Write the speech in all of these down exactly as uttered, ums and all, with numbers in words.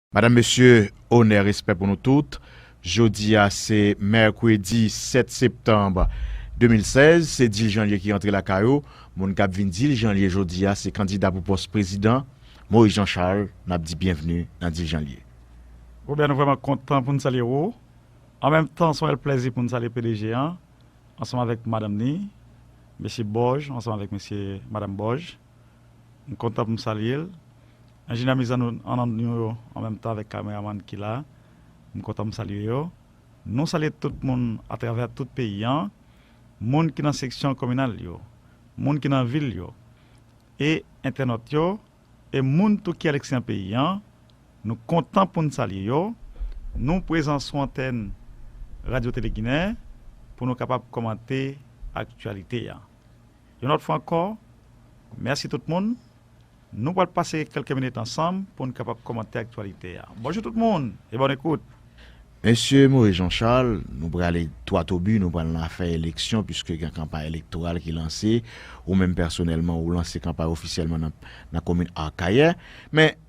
Madanm, mesye, onè, respè pou nou tout. Jodi a se mèkredi sèt septanm de mil sèz, se Diljanlye ki rantre lakay ou. Moun k ap vin Diljanlye jodi a se kandida pou pòs prezidan, Moïse Jean Charles. N ap di byenvni nan Diljanlye. Robert, nou vrèman kontan pou n salye ou. An menm tan, se yon rèl plèzi pou n salye P D G an, ansanm avèk madanm ni, mesye Bòj, ansanm avèk mesye, madanm Bòj. M kontan pou m salye l. Enjenyè miz an, an, an nou yo, an menm tan avèk kameramann ki la, m kontan pou m salye yo. Nou salye tout moun atravè tout peyi an, moun ki nan seksyon kominal yo, moun ki nan vil yo, e entènòt yo, e moun tou ki alekstrè peyi an, nou kontan pou n salye yo. Nou prezan sou antèn Radyo Tele Ginen pou nou kapab kòmante aktyalite a. Yon lòt fwa ankò, mèsi tout moun. Nou pral pase kèlke minit ansanm pou n kapab kòmante aktyalite a. Bonjou tout moun e bòn ekout. Mesye Moïse Jean Charles, nou prale dwat o bi, nou pral nan afè eleksyon, piske gen kanpay elektoral ki lanse, ou menm pèsonèlman, ou lanse kanpay ofisyèlman nan, nan komin Akayè. Men,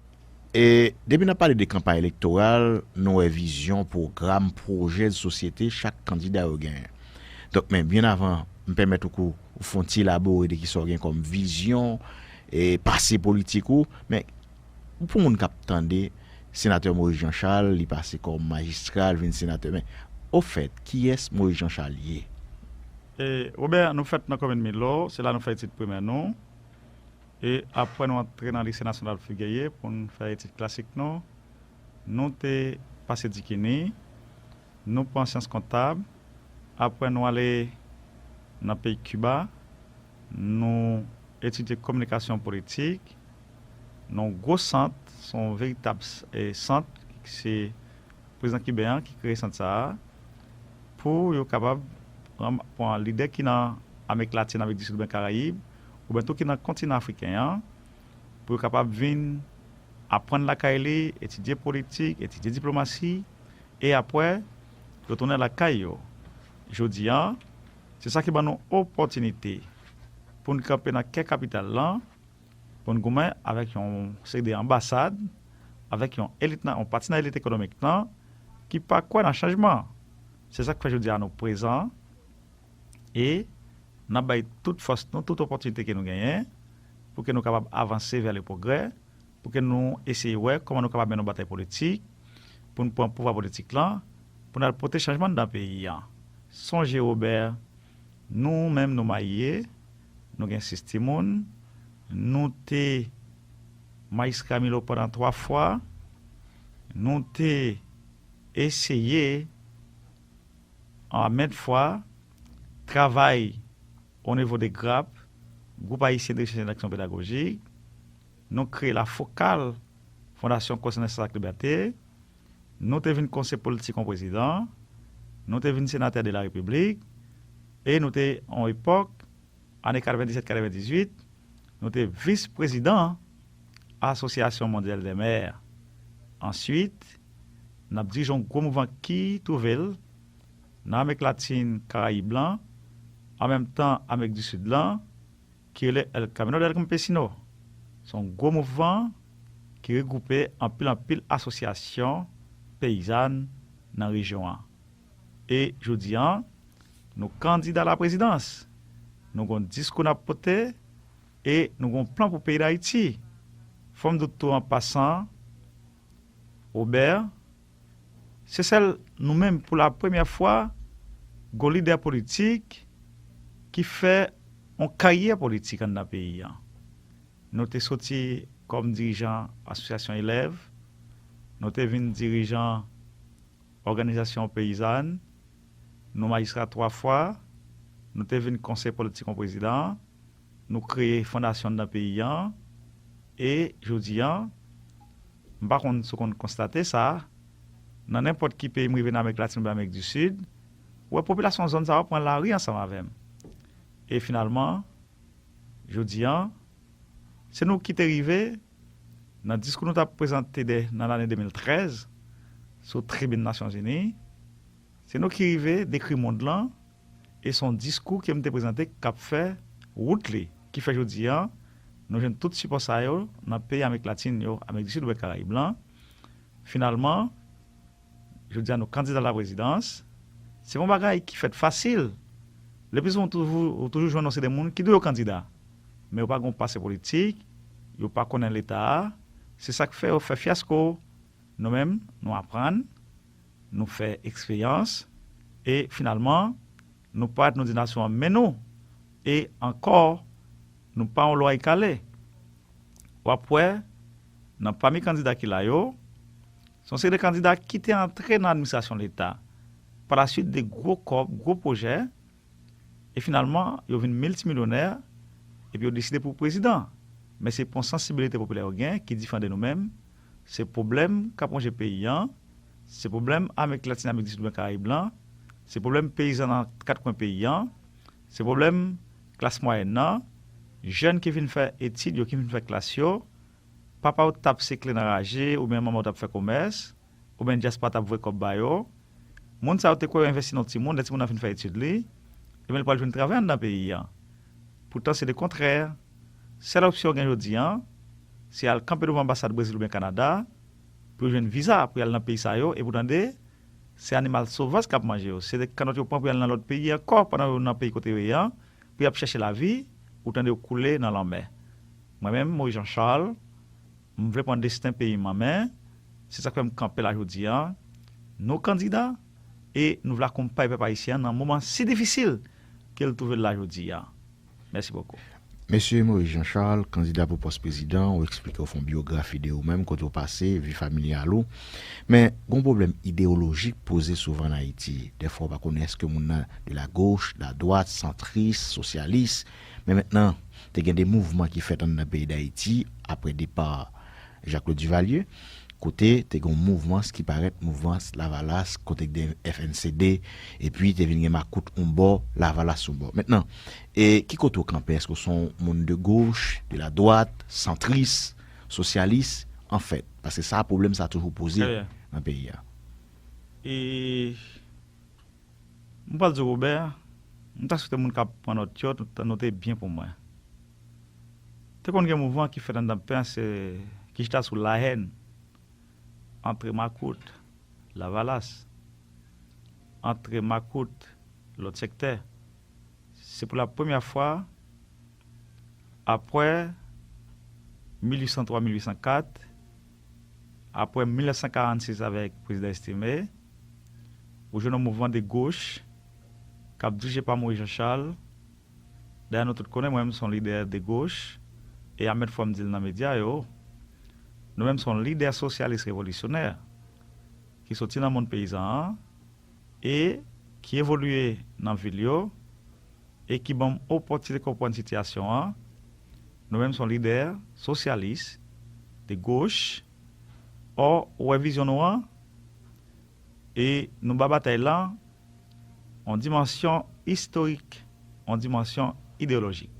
e, depi n ap pale de kanpay elektoral, nou wè vizyon, pwogram, pwojè de sosyete chak kandida yo genyen. Donk, men byen avan, m pèmèt ou kou, ou fè yon ti elabore de kisa w gen kòm vizyon, e pase politik ou, men pou moun k ap tande, senatè Moïse Jean Charles, li pase kòm majistra, l vin senatè. Men, ofèt, kiyès Moïse Jean Charles ye? E, Robert, nou fèt nan komin Milo, se la nou fè etid primè nou. E apre nou antre nan Lise Nasyonal Figueres pou n fè etid klasik nou. Nou te pase Dikini, nou pran syans kontab, apre nou ale nan peyi Kiba, nou etidye kominikasyon politik, nan yon gwo sant, se yon veritab s-, e, sant, se prezidan kiben an ki kreye sant sa a, pou yo kapab ranm-, pran lidè ki nan Amerik Latin, Amerik di Sid oubyen Karayib, oubyen tou ki nan kontinan afriken an, pou yo kapab vin aprann lakay li, etidye politik, etidye diplomasi, e apre, yo tounen lakay yo. Jodi a, se sa ki ban nou opòtinite pou n kanpe nan kè kapital lan, pou n goumen avèk yon seri de anbasad, avèk yon elit nan, yon pati nan elit ekonomik lan, ki pa kwè nan chanjman. Se sa k fè jodi a nou prezan, e n ap bay tout fòs nou, tout opòtinite ke nou genyen, pou ke nou kapab avanse vè le pwogrè, pou ke nou eseye wè kòman nou kapab mennen yon batay politik, pou n pran pouvwa politik lan, pou n al pote chanjman anndan peyi a. Sonje, Robert, nou menm nou marye, nou gen sis timoun, nou te majistra Milo pandan twa fwa, nou te eseye an mèt fwa travay o nivo de GRAP, Groupe Haïtien de Recherche et d'Action Pédagogique, nou kreye la fokal Fondasyon Konesans ak Libète, nou te vin konseye politik yon prezidan, nou te vin senatè de la Repiblik, e nou te, yon epòk, ane katrevenndisèt katrevendizuit, nou te vis prezidan Asosyasyon Mondyal dè Mè. Answit, n ap dirije yon gwo mouvman ki twouve l nan Amerik Latin, Karayib lan, an menm tan Amerik di Sid lan, ki rele El Camino del Campesino. Se yon gwo mouvman ki regwoupe anpil anpil asosyasyon peyizàn nan rejyon an. E jodi a, nou kandida laprezidans. Nou gon diskou n ap pote e nou gon plan pou peyi Dayiti. Fò m di w tou an pasan, Robert, se sèl nou menm pou la premyè fwa, gon lidè politik ki fè yon karyè politik anndan peyi an. Nou te soti kòm dirijan asosyasyon elèv, nou te vin dirijan òganizasyon peyizàn, nou majistra twa fwa, nou te vin konseye politik yon prezidan, nou kreye fondasyon anndan peyi an, e jodi a, m pa konn si w konn konstate sa, nan nenpòt ki peyi m rive nan Amerik Latin oubyen Amerik di Sid, ou wè popilasyon zòn sa yo pran lari ansanm avè m. E finalman, jodi a, se nou ki te rive nan diskou nou t ap prezante dè, nan lane de mil trèz, sou tribin Nasyonzini, se nou ki rive dekri mond lan, e se yon diskou ke m te prezante k ap fè wout li, ki fè jodi a, nou jwenn tout sipò sa yo nan peyi Amerik Latin yo, Amerik di Sid oubyen Karayib lan. Finalman, jodi a nou kandida laprezidans, se pa yon bagay ki fèt fasil. Lepisouvan ou toujou, ou toujou jwenn yon seri de moun ki di yo kandida, men yo pa gen yon pase politik, yo pa konnen Leta a. Se sa k fè yo fè fyasko. Nou menm, nou aprann, nou fè eksperyans, e finalman, nou parèt, nou di nasyon an men nou, e ankò, nou pa yon lwa e kale. W ap wè, nan pami kandida ki la yo, se yon seri de kandida ki te antre nan administrasyon Leta. Palaswit, de gwo kòb, gwo pwojè, e finalman, yo vin miltimilyonè, epi yo deside pou prezidan. Men se pa yon sansibilite popilè yo gen ki diferan de nou menm. Se pwoblèm k ap wonje peyi an, se pwoblèm Amerik Latin, Amerik di Sid oubyen Karayib lan, se pwoblèm peyizan nan kat kwen peyi an, se pwoblèm klas mwayèn nan, jèn ki vin fè etid yo, ki vin fè klas yo, papa w t ap sekle nan raje, oubyen manman w t ap fè komès, oubyen dyaspora t ap voye kòb ba yo. Moun sa yo te kwè yo envesti nan timoun, lè timoun nan fin fè etid li, ebyen, li pral jwenn travay anndan peyi an. Poutan, se lekontrè. Sèl opsyon yo gen jodi an, se al kanpe douvan anbasad Brezil oubyen Kanada, pou yo jwenn viza, pou y al nan peyi sa yo, epi w tande, se animal sovaj k ap manje yo. Se de kanòt yo pran pou y al nan lòt peyi ankò, pandan yo nan peyi kote yo ye an, pou y ap chèche lavi, ou tande yo koule nan lanmè. Mwen menm, Moïse Jean Charles, m vle pran desten peyi m an men, se sa k fè m kanpe la jodi a. Nou kandida, e nou vle akonpaye pèp ayisyen an nan moman si difisil ke l twouve l la jodi a. Mèsi bokou. Mesye Moïse Jean Charles, kandida pou pòs prezidan, ou eksplike, ou fè yon byografi de ou menm, kote ou pase, vi familyal ou. Men, gon pwoblèm ideyolojik poze souvan an Ayiti. Dèfwa, ou pa konnen èske moun nan de la gauche, la droite, santris, sosyalis. Men mentnan, te gen de mouvman ki fèt anndan peyi Dayiti, apre depa Jean-Claude Duvalier, kote te gen yon mouvman ki parèt, mouvman Lavalas, kote te gen F N C D, epi te vin gen makout yon bò, Lavalas yon bò. Mentnan, e ki kote w kanpe? Èske w se yon moun de gauche, de la droite, santris, sosyalis, anfèt? Paske sa, pwoblèm sa toujou poze nan peyi a. E m pral di w, Robert, m ta swete moun k ap pran nòt yo, nou ta note byen pou mwen. Te konn gen mouvman ki fèt anndan peyi an, se ki chita sou lahèn antre makout, Lavalas, antre makout, lòt sektè. Se pou la premyè fwa, apre mil uit san twa, mil uit san kat, apre mil nèf san karannsis avèk prezidan Estimé, ou jwenn yon mouvman de gauche k ap dirije pa Moïse Jean Charles. Dayè, nou tout konnen, mwen menm se yon lidè de gauche, e a mèt fwa m di l nan medya yo, nou menm se yon lidè sosyalis revolisyonè ki soti nan mond peyizan an e ki evolye nan vil yo, e ki ban m opòtinite konprann sitiyasyon an. Nou menm se yon lidè sosyalis, de gauche, ò, ou wè vizyon nou an, e nou ba batay lan yon dimansyon istorik, yon dimansyon ideyolojik.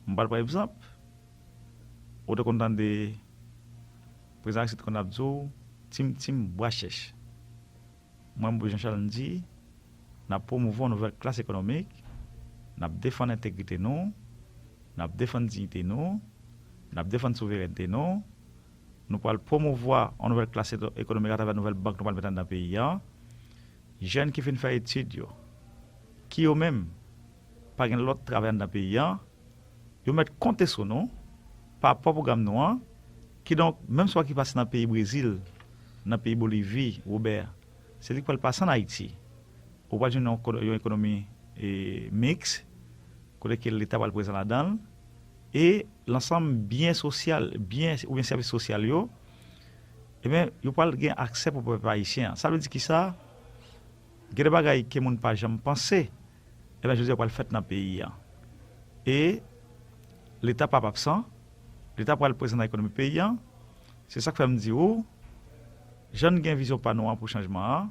M pral pran egzanp, ou te konn tande prezidan Aristide konn ap di w, tim tim bwa chèch. Mwen, Moïse Jean Charles, m di, n ap pwomouvwa yon nouvèl klas ekonomik, n ap defann entegrite nou, n ap defann diyite nou, n ap defann souverènte nou, nou pral pwomouvwa yon nouvèl klas eto- ekonomik atravè nouvèl bank nou pral met anndan peyi an. Jèn ki fin fè etid yo, ki yo menm pa gen lòt travay anndan peyi an, yo mèt konte sou nou pa rapò pwogram nou an. Kidonk, menm sa w ki pase nan peyi Brezil, nan peyi Bolivi, Robert, se li k pral pase ann Ayiti. Ou pral jwenn yon, yon ekonomi e, miks, kote ke Leta pral prezan ladan l, e lansanm byen sosyal, byen oubyen sèvis sosyal yo, ebyen, yo pral gen aksè pou pèp ayisyen an. Sa vle di kisa? Gen de bagay ke moun pa janm panse, ebyen, jodi a pral fèt nan peyi an. E Leta p ap absan, Leta pral prezan nan ekonomi peyi an. Se sa k fè m di ou, jan n gen vizyon pa nou an pou chanjman an,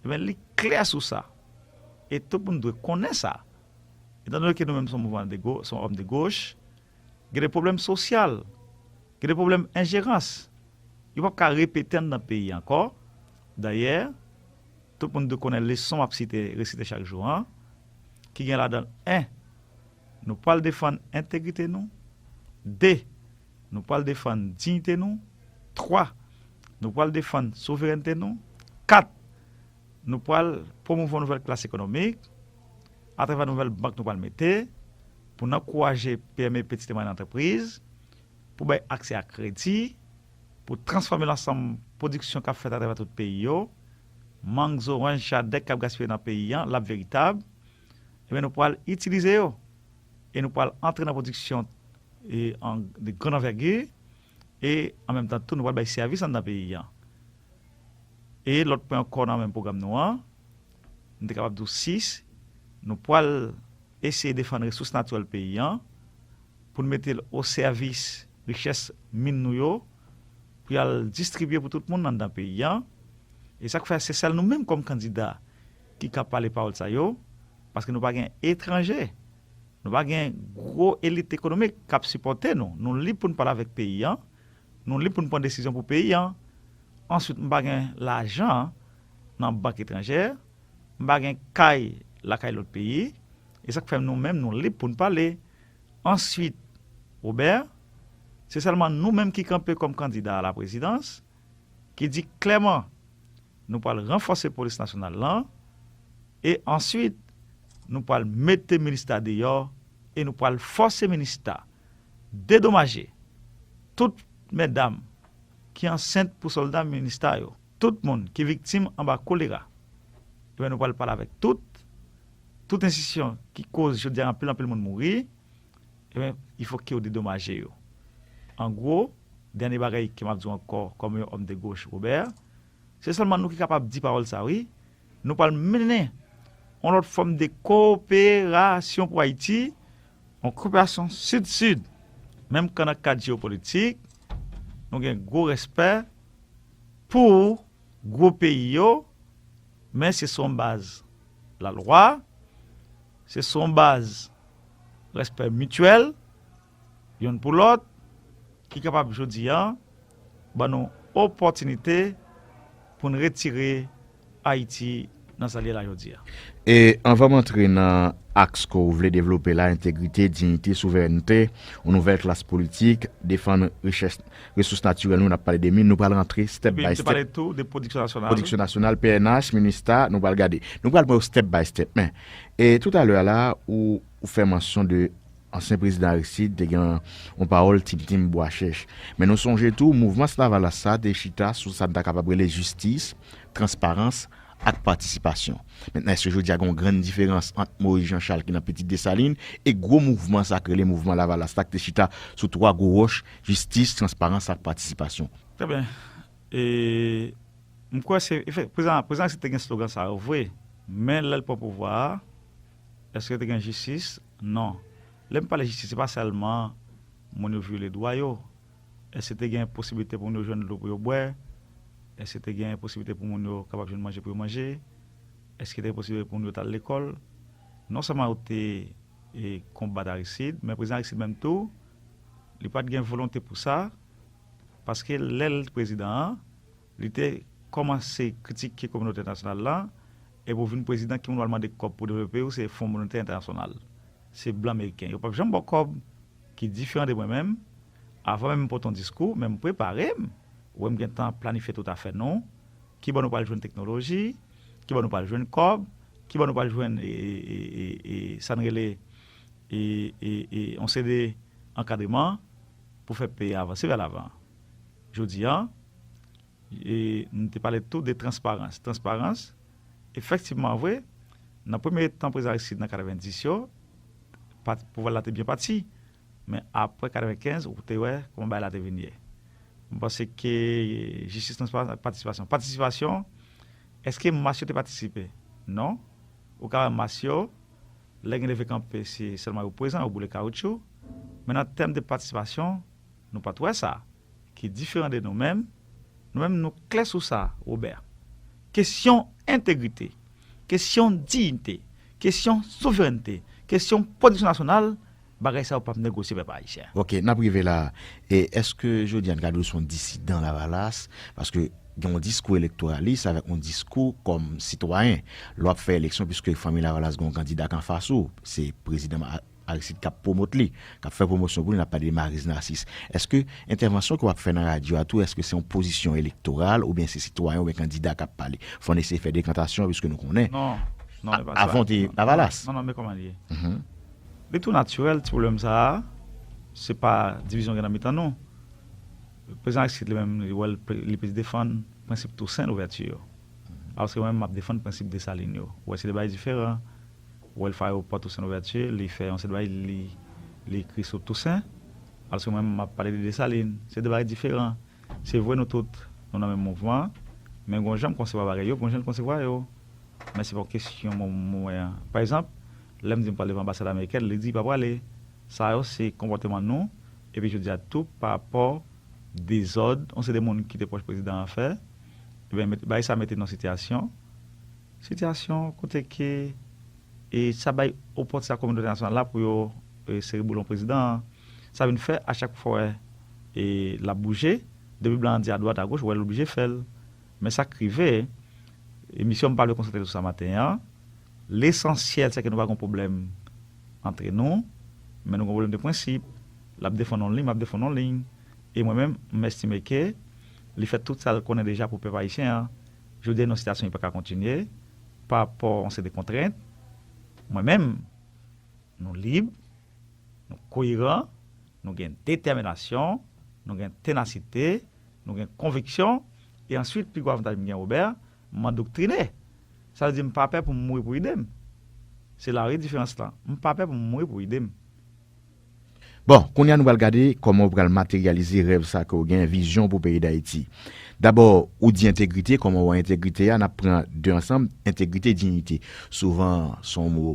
ebyen, li klè sou sa. E tout moun dwe konnen sa. Etandone ke nou menm se yon mouvman de go, se yon òm de goch, gen de pwoblèm sosyal, gen de pwoblèm enjerans. Yo p ap ka repete anndan peyi ankò. Dayè, tout moun dwe konnen leson m ap site, resite chak jou an, ki gen ladan l, en, nou pral defann entegrite nou. De, nou pral defann diyite nou. Twa, Nou pral defann souverènte nou. Kat, nou pral pwomouvwa yon nouvèl klas ekonomik atravè nouvèl bank nou pral mete pou n ankouraje P M E, pitit e mwayèn antrepriz, pou bay aksè a kredi, pou transfòme lansanm pwodiksyon k ap fèt atravè tout peyi yo, mang, zoranj, chadèk k ap gaspiye nan peyi a, l ap veritab, ebyen, nou pral itilize yo e nou pral antre nan pwodiksyon e an, de grann anvègi e an menm tan tou, nou pral bay sèvis anndan peyi a. E lòt pwen ankò nan menm pwogram nou an, m te kapab di w sis, nou pral eseye defann resous natirèl peyi a pou n mete l o sèvis richès min nou yo, pou y al distribye pou tout moun anndan peyi a. E sa k fè se sèl nou menm kòm kandida ki ka pale pawòl sa yo, paske nou pa gen etranje, nou pa gen gwo elit ekonomik k ap sipòte nou. Nou lib pou n pale avèk peyi a, nou lib pou n pran desizyon pou peyi a. Answit, m pa gen lajan nan bank etranjè, m pa gen kay lakay lòt peyi, e sa k fè nou menm nou lib pou n pale. Answit, Robert, se sèlman nou menm ki kanpe kòm kandida a la prezidans, ki di klèman nou pral ranfòse polis nasyonal lan, e answit, nou pral mete minista deyò e nou pral fòse minista dedomaje tout medam ki ansent pou sòlda minista yo, tout moun ki viktim anba kolera. Ebyen, nou pral pale avèk tout, tout enstitisyon ki koz jodi a anpil, anpil moun mouri, ebyen, il fo ke yo dedomaje yo. An gwo, dènye bagay ke m ap di w ankò, kòm yon òm de goch, Robert, se sèlman nou ki kapab di pawòl sa, wi. Nou pral mennen yon lòt fòm de koperasyon pou Ayiti, yon koperasyon sid-sid. Menm kan nan kad jewopolitik, nou gen gwo respè pou gwo peyi yo, men se sou yon baz lalwa, se sou yon baz respè mityèl, youn pou lòt, ki kapab jodi a ban nou opòtinite pou n retire Ayiti nan sa l ye la jodi a. E anvan m antre nan aks ke w vle devlope la, entegrite, diyite, souverènte, yon nouvèl klas politik, defann richès, resous natirèl nou, n ap pale de min, nou pral rantre step by step. Epi m te pale tou de pwodiksyon nasyonal. Pwodiksyon nasyonal, P N H, minista, nou pral gade. Nou pral pran yo step by step. Men, e toutalè a la, ou, ou fè mansyon de ansyen prezidan Aristide te gen yon pawòl tim tim bwa chèch. Men nou sonje tou, mouvman Lavalas sa te chita sou sa n ta kapab rele jistis, transparans ak patisipasyon. Mentnan, èske jodi a gen yon grann diferans ant Moyiz Janchal ki nan Pitit Desalin e gwo mouvman sa k rele mouvman Lavalas la k te chita sou twa gwo wòch, jistis, transparans ak patisipasyon? Trè byen. E m kwè se, efek-, prezidan, prezidan Aristide te gen slogan sa yo vre, men lè l pran pouvwa a, èske te gen jistis? Non. Lè m pale jistis, se pa sèlman moun yo vyole dwa yo. Èske te gen posiblite pou moun yo jwenn dlo pou yo bwè? Èske te gen posiblite pou moun yo kapab jwenn manje pou yo manje? Èske te gen posiblite pou moun yo t al lekòl? Non sèlman yo te, e, konbat Aristide, men prezidan Aristide menm tou, li pa t gen volonte pou sa, paske lè l prezidan an, li te kòmanse kritike kominote entènasyonal la, epi w vin prezidan, ki moun w al mande kòb pou devlope w, se Fon Monetè Entènasyonal. Se blan meriken. Yo p ap janm ba w kòb ki diferan de mwen menm. Avan menm m pote yon diskou, men m prepare m. Ou wè m gentan planifye tout afè nou. Kibò nou pral jwenn teknoloji, kibò nou pral jwenn kòb, kibò nou pral jwenn, e, e, e, e, e, sa n rele, e, e, e, yon seri de ankadreman pou fè peyi a avanse vè lavan. Jodi a, e, nou te pale tou de transparans. Transparans, efektivman vre, nan premye tan prezidan Aristide nan katrevendis yo, pa, pouvwa l la te byen pati. Men apre katrevenkenz, ou te wè kòman bagay la te vin ye. M panse ke jistis, transparans ak patisipasyon. Patisipasyon, èske mas yo te patisipe? Non. Ou ka wè mas yo, lè gen leve kanpe, se sèlman yo prezan, yo boule kawotchou. Men nan tèm de patisipasyon, nou pa t wè sa. Ki diferan de nou menm, nou menm nou klè sou sa, Robert. Kesyon entegrite, kesyon diyite, kesyon souverènte, kesyon pwodiksyon nasyonal, bagay sa yo p ap negosye, pèp ayisyen. Ok, n ap rive la. E èske jodi a n ka di w se yon disidan Lavalas? Paske gen yon diskou elektoralis avèk yon diskou kòm sitwayen. Lè w ap fè eleksyon, piske fanmi Lavalas gen yon kandida k anfas ou, se prezidan Ma-, Aristide k ap pwomot li, k ap fè pwomosyon pou li, n ap pale de Maryse Narcisse. Èske entèvansyon ke w ap fè nan radyo a tou, èske se yon pozisyon elektoral oubyen se sitwayen oubyen kandida k ap pale? Fò n eseye fè dekantasyon, piske nou konnen. Non, non, men pa sa. Avan w te Lavalas. Non, non, men kòman li ye? Li tou natirèl, ti pwoblèm sa a, se pa divizyon gen nan mitan nou. Prezidan Aristide li menm, li wè l, li plis defann prensip Tousen Louvèti yo. Alòske mwen menm, m ap defann prensip Desalin yo. Ou wè, se de bagay diferan. Ou wè, l fè ayewopò Tousen Louvèti, li fè yon seri de bagay, li, li ekri sou Tousen. Alòske mwen menm, m ap pale de Desalin. Se de bagay diferan. Se vre, nou tout, nou nan menm mouvman, men gon jan m konsevwa bagay yo, gon jan l konsevwa yo. Men se pa yon kesyon mwen, mwen, pa egzanp, lè m di m pral devan anbasad amerikèn, li di li pa prale. Sa yo se konpòteman nou, epi jodi a tou, pa rapò dezòd yon seri de moun ki te pwòch prezidan an fè, ebyen, met, bagay sa mete n nan sitiyasyon, sitiyasyon kote ke, e sa bay opòtinite a kominote entènasyonal la pou yo, e, sere boulon prezidan an. Sa vin fè, a chak fwa, e, l ap bouje, depi blan an di adwat, agoch, ou wè l oblije fè l. Men sa k rive, emisyon m pa vle konsantre sou sa maten an. Lesansyèl, se ke nou pa gen pwoblèm antre nou, men nou gen pwoblèm de prensip. L ap defann yon liy, m ap defann yon liy. E mwen menm, m estime ke li fè tout sa l konnen deja pou pèp ayisyen an. Jodi a, nan sitiyasyon li pa ka kontinye, pa rapò yon seri de kontrent. Mwen menm, nou lib, nou koyeran, nou gen detèminasyon, nou gen tenasite, nou gen konviksyon, e answit, pi gwo avantaj m gen, Robert, m andoktrine. Sa vle di m pa pè pou m mouri pou ide m. Se la wi diferans lan. M pa pè pou m mouri pou ide m. Bon, kounye a nou pral gade kòman w pral materyalize rèv sa ke w gen, vizyon pou peyi Dayiti. Dabò, ou di entegrite, kòman w wè entegrite a, n ap pran de ansanm, entegrite, diyite. Souvan, se yon mo,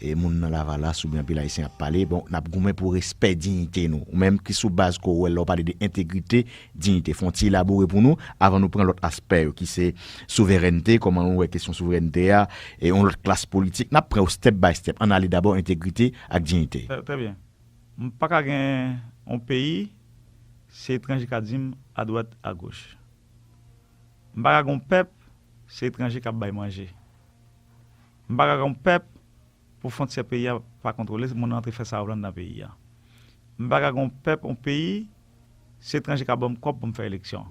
e, moun nan Lavalas oubyen anpil Ayisyen ap pale. Bon, n ap goumen pou respè, diyite nou. Ou menm ki sou baz ke w wè lè w pale de entegrite, diyite. Fè yon ti elabore pou nou, avan nou pran lòt aspè yo, ki se souverènte, kòman nou wè kesyon souverènte a, e yon lòt klas politik. N ap pran yo step by step. Ann ale dabò entegrite ak diyite. Trè, trè byen. M pa ka gen yon peyi, se etranje k ap di m adwat, agoch. M pa ka gen yon pèp, se etranje k ap bay manje. M pa ka gen yon pèp, pou fwontyè peyi a pa kontwole, moun antre fè sa yo vle anndan peyi a. M pa ka gen yon pèp, yon peyi, se etranje k ap ban m kòb pou m fè eleksyon.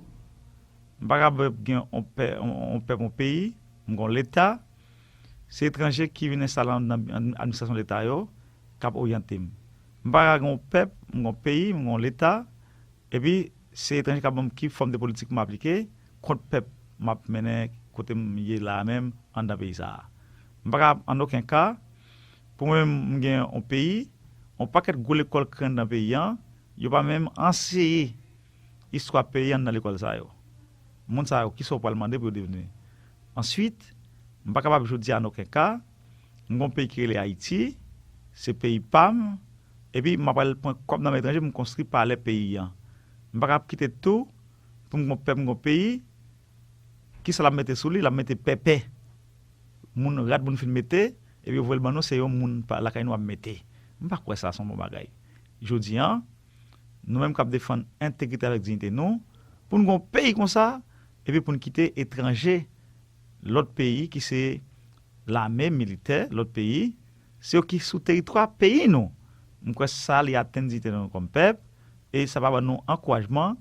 M pa ka gen yon pè-, yon, yon pèp, yon peyi, m gen yon leta, se etranje ki vin enstale anndan administrasyon leta yo, k ap oryante m. M pa ka gen yon pèp, m gen yon peyi, m gen yon leta, epi se etranje k ap ban m ki fòm de politik m aplike kont pèp m ap mennen kote m ye la a menm anndan peyi sa a. M pa ka, an okenn ka, pou mwen menm, m gen yon peyi, yon pakèt gwo lekòl k anndan peyi an, yo pa menm anseye istwa peyi an nan lekòl sa yo. Moun sa yo, kisa w pral mande pou yo devni? Answit, m pa kapab jodi a, an okenn ka, m gen yon peyi ki rele Ayiti, se peyi pa m, epi m ap al pran kòb nan men etranje pou m konstwi palè peyi an. M pa kapab kite tou, pou m gen yon pèp, m gen yon peyi, kisa l ap mete sou li? L ap mete pèpè. Moun, rad moun fin mete, epi yo voye l ban nou, se yon moun pa lakay nou ap mete. M pa kwè sa se yon bon bagay. Jodi a, nou menm k ap defann entegrite avèk diyite nou, pou n gen yon peyi konsa, epi pou n kite etranje, lòt peyi ki se lame, militè, lòt peyi, se yo ki sou teritwa peyi nou. M kwè sa li atenn diyite nou kòm pèp, e sa va ban nou ankourajman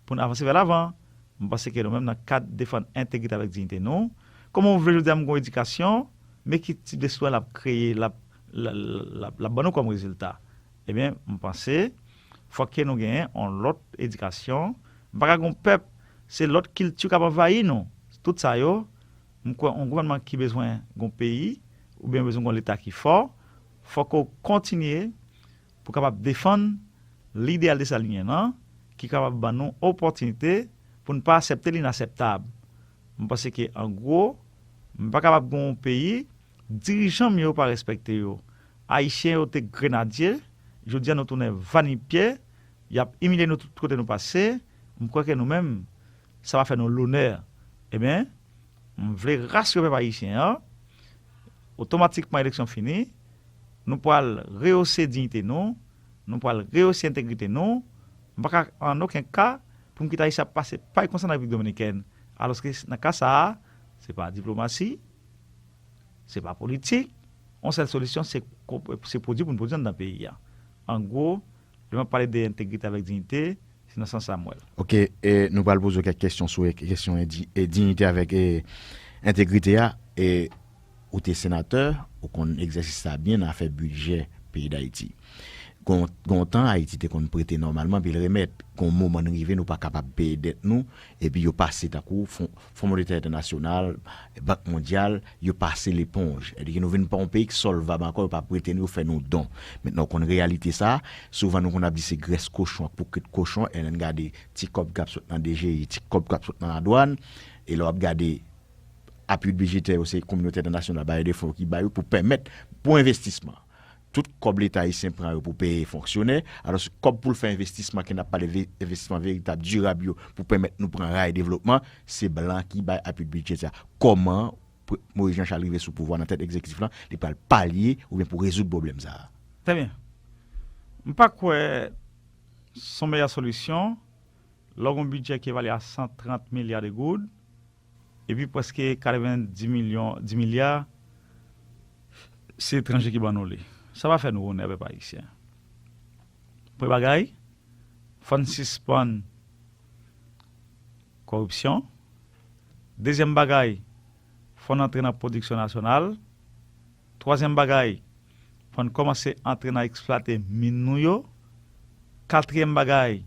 pou n avanse vè lavan. M panse ke nou menm nan kad defann entegrite avèk diyite nou, kòman w vle jodi a m gen yon edikasyon, men ki tip de sitwayen l ap kreye, l ap, l, l, l ap, l ap ban nou kòm rezilta? Ebyen, m panse, fòk ke nou genyen yon lòt edikasyon. M pa ka gen yon pèp, se lòt kilti k ap anvayi nou. Tout sa yo, m kwè yon gouvènman ki bezwen gen yon peyi, oubyen bezwen gen yon leta ki fò, fòk ou kontinye pou kapab defann lideyal desalinyen an, ki kapab ban nou opòtinite pou n pa aksepte linaseptab. M panse ke, an gwo, m pa kapab gen yon peyi, dirijan m yo pa respekte yo. Ayisyen yo te grenadye, jodi a nou tounen vanipye, y ap imilye nou tout kote nou pase, m kwè ke nou menm, sa va fè nou lonè. Ebyen, m vle rasire pèp ayisyen an, otomatikman eleksyon fini, nou pral reyose diyite nou, nou pral reyose entegrite nou, m pa ka an okenn ka pou m kite Ayisyen ap pase pay konsa nan Repiblik Dominikèn, alòske nan ka sa a, se pa diplomasi, se pa politik, Yon sèl solisyon, se ko- se pwodui pou n pwodui anndan peyi a. An gwo, lè m ap pale de entegrite avèk diyite, se nan sans sa m wè l. Ok, e nou pral poze w kèk kesyon sou e- kesyon e di- e diyite avèk e entegrite a. E ou te senatè, ou konn egzèsis sa byen nan afè bidjè peyi Dayiti. Gon gon tan Ayiti te konn prete nòmalman epi l remèt. Gon moman n rive nou pa kapab peye dèt nou, epi yo pase tankou Fon Fon Monetè Entènasyonal, Bank Mondyal, yo pase leponj. Sètadi ke nou vin pa yon peyi ki sòlvab ankò, yo pa prete nou, yo fè nou don. Mentnan ou konn reyalite sa, souvan nou konn ap di se grès kochon ak poukrit kochon, e lè n gade ti kòb k ap sot nan D G I, ti kòb k ap sot nan ladwàn, e lè w ap gade apui bidjetè yo se kominote entènasyonal, bayè de fon yo ki ba yo pou pèmèt pou envestisman. Tout kòb Leta ayisyen pran yo pou peye fonksyonè, alòs kòb pou l fè envestisman ke n ap pale envestisman veritab, dirab yo pou pèmèt nou pran ray devlopman, se blan ki bay apui bidjetè a. Kòman Moïse Jean Charles rive sou pouvwa nan tèt egzekitif lan, li pral palye oubyen pou rezoud pwoblèm sa a? Trè byen. M pa kwè se yon meyè solisyon lè w gen yon bidjè ki evalye a san trant milya de goud, epi prèske katrevenndis milyon, dis milya, se etranje ki ban nou li. Sa pa fè nou onè pèp ayisyen. Premye bagay, fò n sispann kòripsyon. Dezyèm bagay, fò n antre nan pwodiksyon nasyonal. Twazyèm bagay, fò n kòmanse antre nan eksplwate min nou yo. Katriyèm bagay,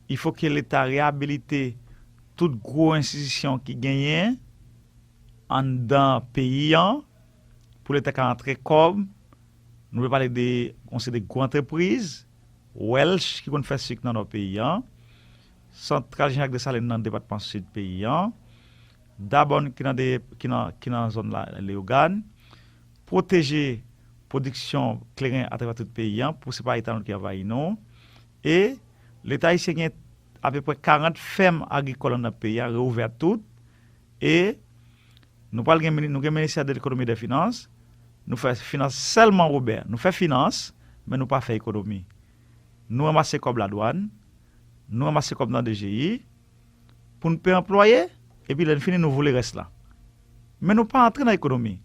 il faut que Leta reyabilite tout gwo enstitisyon ki genyen anndan peyi an pou Leta ka antre kòb. Nou vle pale de yon seri de gwo antrepriz, Welch ki konn fè sik nan nò peyi an, Santral Jean Jacques Dessalines nan depatman sid peyi an, Dabòn ki nan de, ki nan, ki nan zòn la, Leyogàn, pwoteje pwodiksyon kleren atravè tout peyi an pou se pa etanòl ki anvayi nou. E Leta ayisyen gen apeprè karant fèm agrikòl anndan peyi a, reouvè tout. E nou pral gen, nou gen ministè de lekonomi e de finans, nou fè finans sèlman, Wobè. Nou fè finans, men nou pa fè ekonomi. Nou ranmase kòb ladwàn, nou ranmase kòb nan D G I, pou n peye anplwaye, epi lè n fini, nou voule rès la. Men nou pa antre nan ekonomi.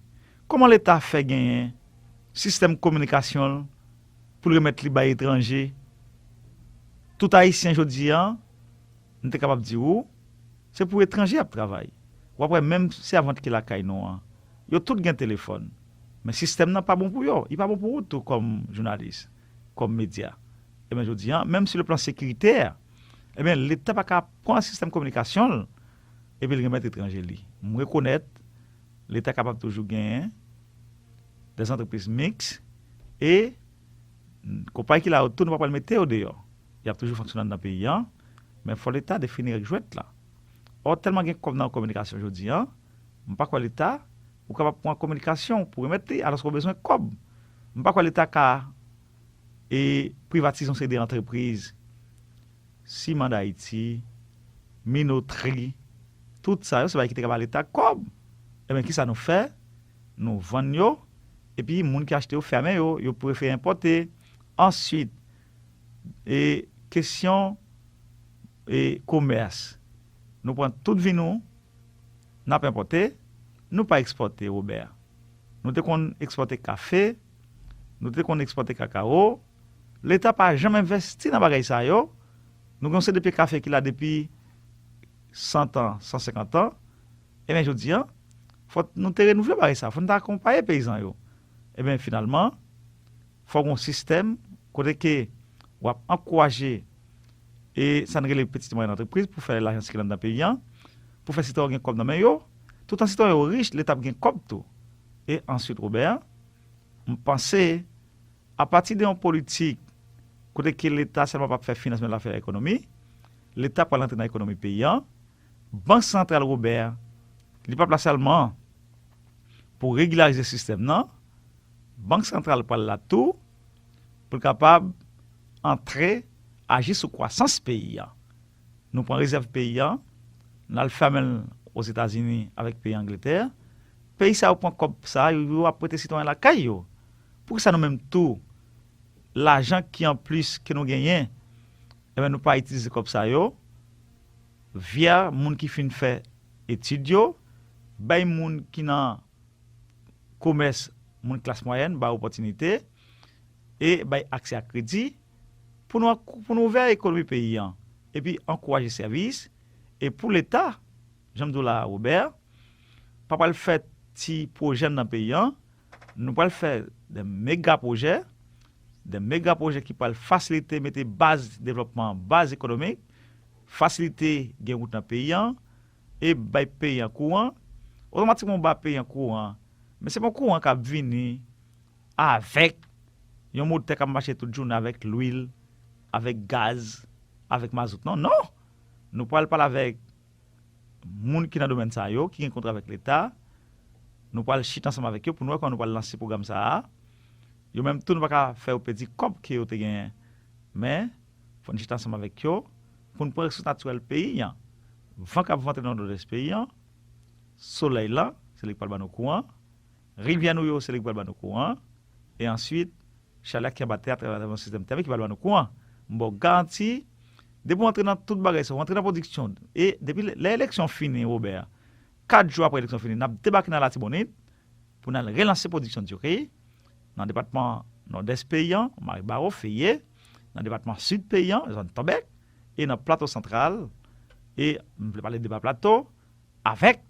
Kòman Leta fè genyen sistèm kominikasyon l pou l remèt li bay etranje? Tout Ayisyen jodi a, m te kapab di w, se pou etranje y ap travay. W ap wè menm sèvant ki lakay nou an, yo tout gen telefòn. Men sistèm nan pa bon pou yo. Li pa bon pou ou tou kòm jounalis, kòm medya. Ebyen jodi a, menm sou le plan sekiritè, ebyen Leta pa ka pran sistèm kominikasyon l epi l remèt etranje li. M rekonèt Leta kapab toujou genyen de antrepriz miks e konpayi ki la yo tou, nou pa pral mete yo deyò. Y ap toujou fonksyone anndan peyi an, men fò Leta defini règ jwèt la. Ò, tèlman gen kòb nan kominikasyon jodi a, m pa kwè Leta, ou kapab pran kominikasyon pou remèt li, alòske w bezwen kòb. M pa kwè Leta ka e privatize yon seri de antrepriz, Siman Dayiti, Minotri, tout sa yo, se bagay ki te ka ba Leta kòb. Ebyen, kisa nou fè? Nou vann yo, epi moun ki achte yo fèmen yo, yo prefere enpòte. Answit, e kesyon e komès. Nou pran tout vin nou, n ap enpòte, nou pa ekspòte, Wobè. Nou te konn ekspòte kafe, nou te konn ekspòte kakawo. Leta pa janm envèsti nan bagay sa yo. Nou gen yon seri de pye kafe ki la depi san tan, san senkant tan. Ebyen, jodi a, fòk nou te renouvle bagay sa. Fòk nou te akonpaye peyizan yo. Ebyen, finalman, fòk yon sistèm kote ke w ap ankouraje e sa n rele peti e mwayèn antrepriz pou fè lajan sikile anndan peyi a, pou fè sitwayen yo gen kòb nan men yo. Toutan sitwayen yo rich, Leta ap gen kòb tou. E answit, Wobè, m panse, apati de yon politik kote ke Leta sèlman p ap fè finans, men l ap fè ekonomi, Leta pral antre nan ekonomi peyi a. Bank Santral, Wobè, li p ap la sèlman pou regilyarize sistèm nan. Bank Santral pral la tou pou l kapab antre aji sou kwasans peyi a. Nou pran rezèv peyi a, n al fèmen l Ozetazini avèk peyi Angletè. Peyi sa yo pran kòb sa yo, yo ap prete sitwayen lakay yo. Poukisa nou menm tou, lajan ki anplis ke nou genyen, ebyen, nou pa itilize kòb sa yo via moun ki fin fè etid yo, bay moun ki nan komès moun klas mwayèn, ba yo opòtinite e bay aksè a kredi pou nou, pou nou ouvè ekonomi peyi an, epi ankouraje sèvis. E pou Leta, jan m di w la, Robert, pa pral fè ti pwojè nan peyi an, nou pral fè de mega pwojè, de mega pwojè ki pral fasilite mete baz devlòpman, baz ekonomik, fasilite gen wout nan peyi an, e bay peyi an kouran. Otomatikman, ou ba peyi an kouran, men se pa yon kouran k ap vini avèk yon motè k ap mache tout jounen avèk lwil, avèk gaz, avèk mazout. Non, non. Nou pral pale avèk moun ki nan domèn sa yo, ki gen kontra avèk Leta. Nou pral chita ansanm avèk yo pou nou wè kòman nou pral lanse pwogram sa a. Yo menm tou, nou pa ka fè yo pèdi kòb ke yo te genyen. Men, fò n chita ansanm avèk yo pou n pran resous natirèl peyi an. Van k ap vante nan nòdès peyi an, solèy lan, se li k pral ban nou kouran. Rivyè nou yo, se li k pral ban nou kouran. E answit, chalè ki anba tè atravè yon sistèm tèmik ki pral ban nou kouran. M ba w garanti, depi w antre nan tout bagay sa, w antre nan pwodiksyon, e depi lè, lè eleksyon fini, Robert, kat jou apre eleksyon fini, n ap debake nan Latibonit pou n al relanse pwodiksyon diri nan depatman Nòdès peyi an, Maribaro, Feye, nan depatman Sid peyi an, zòn Tòbèk, e nan Plato Santral, e m vle pale de Ba Plato, avèk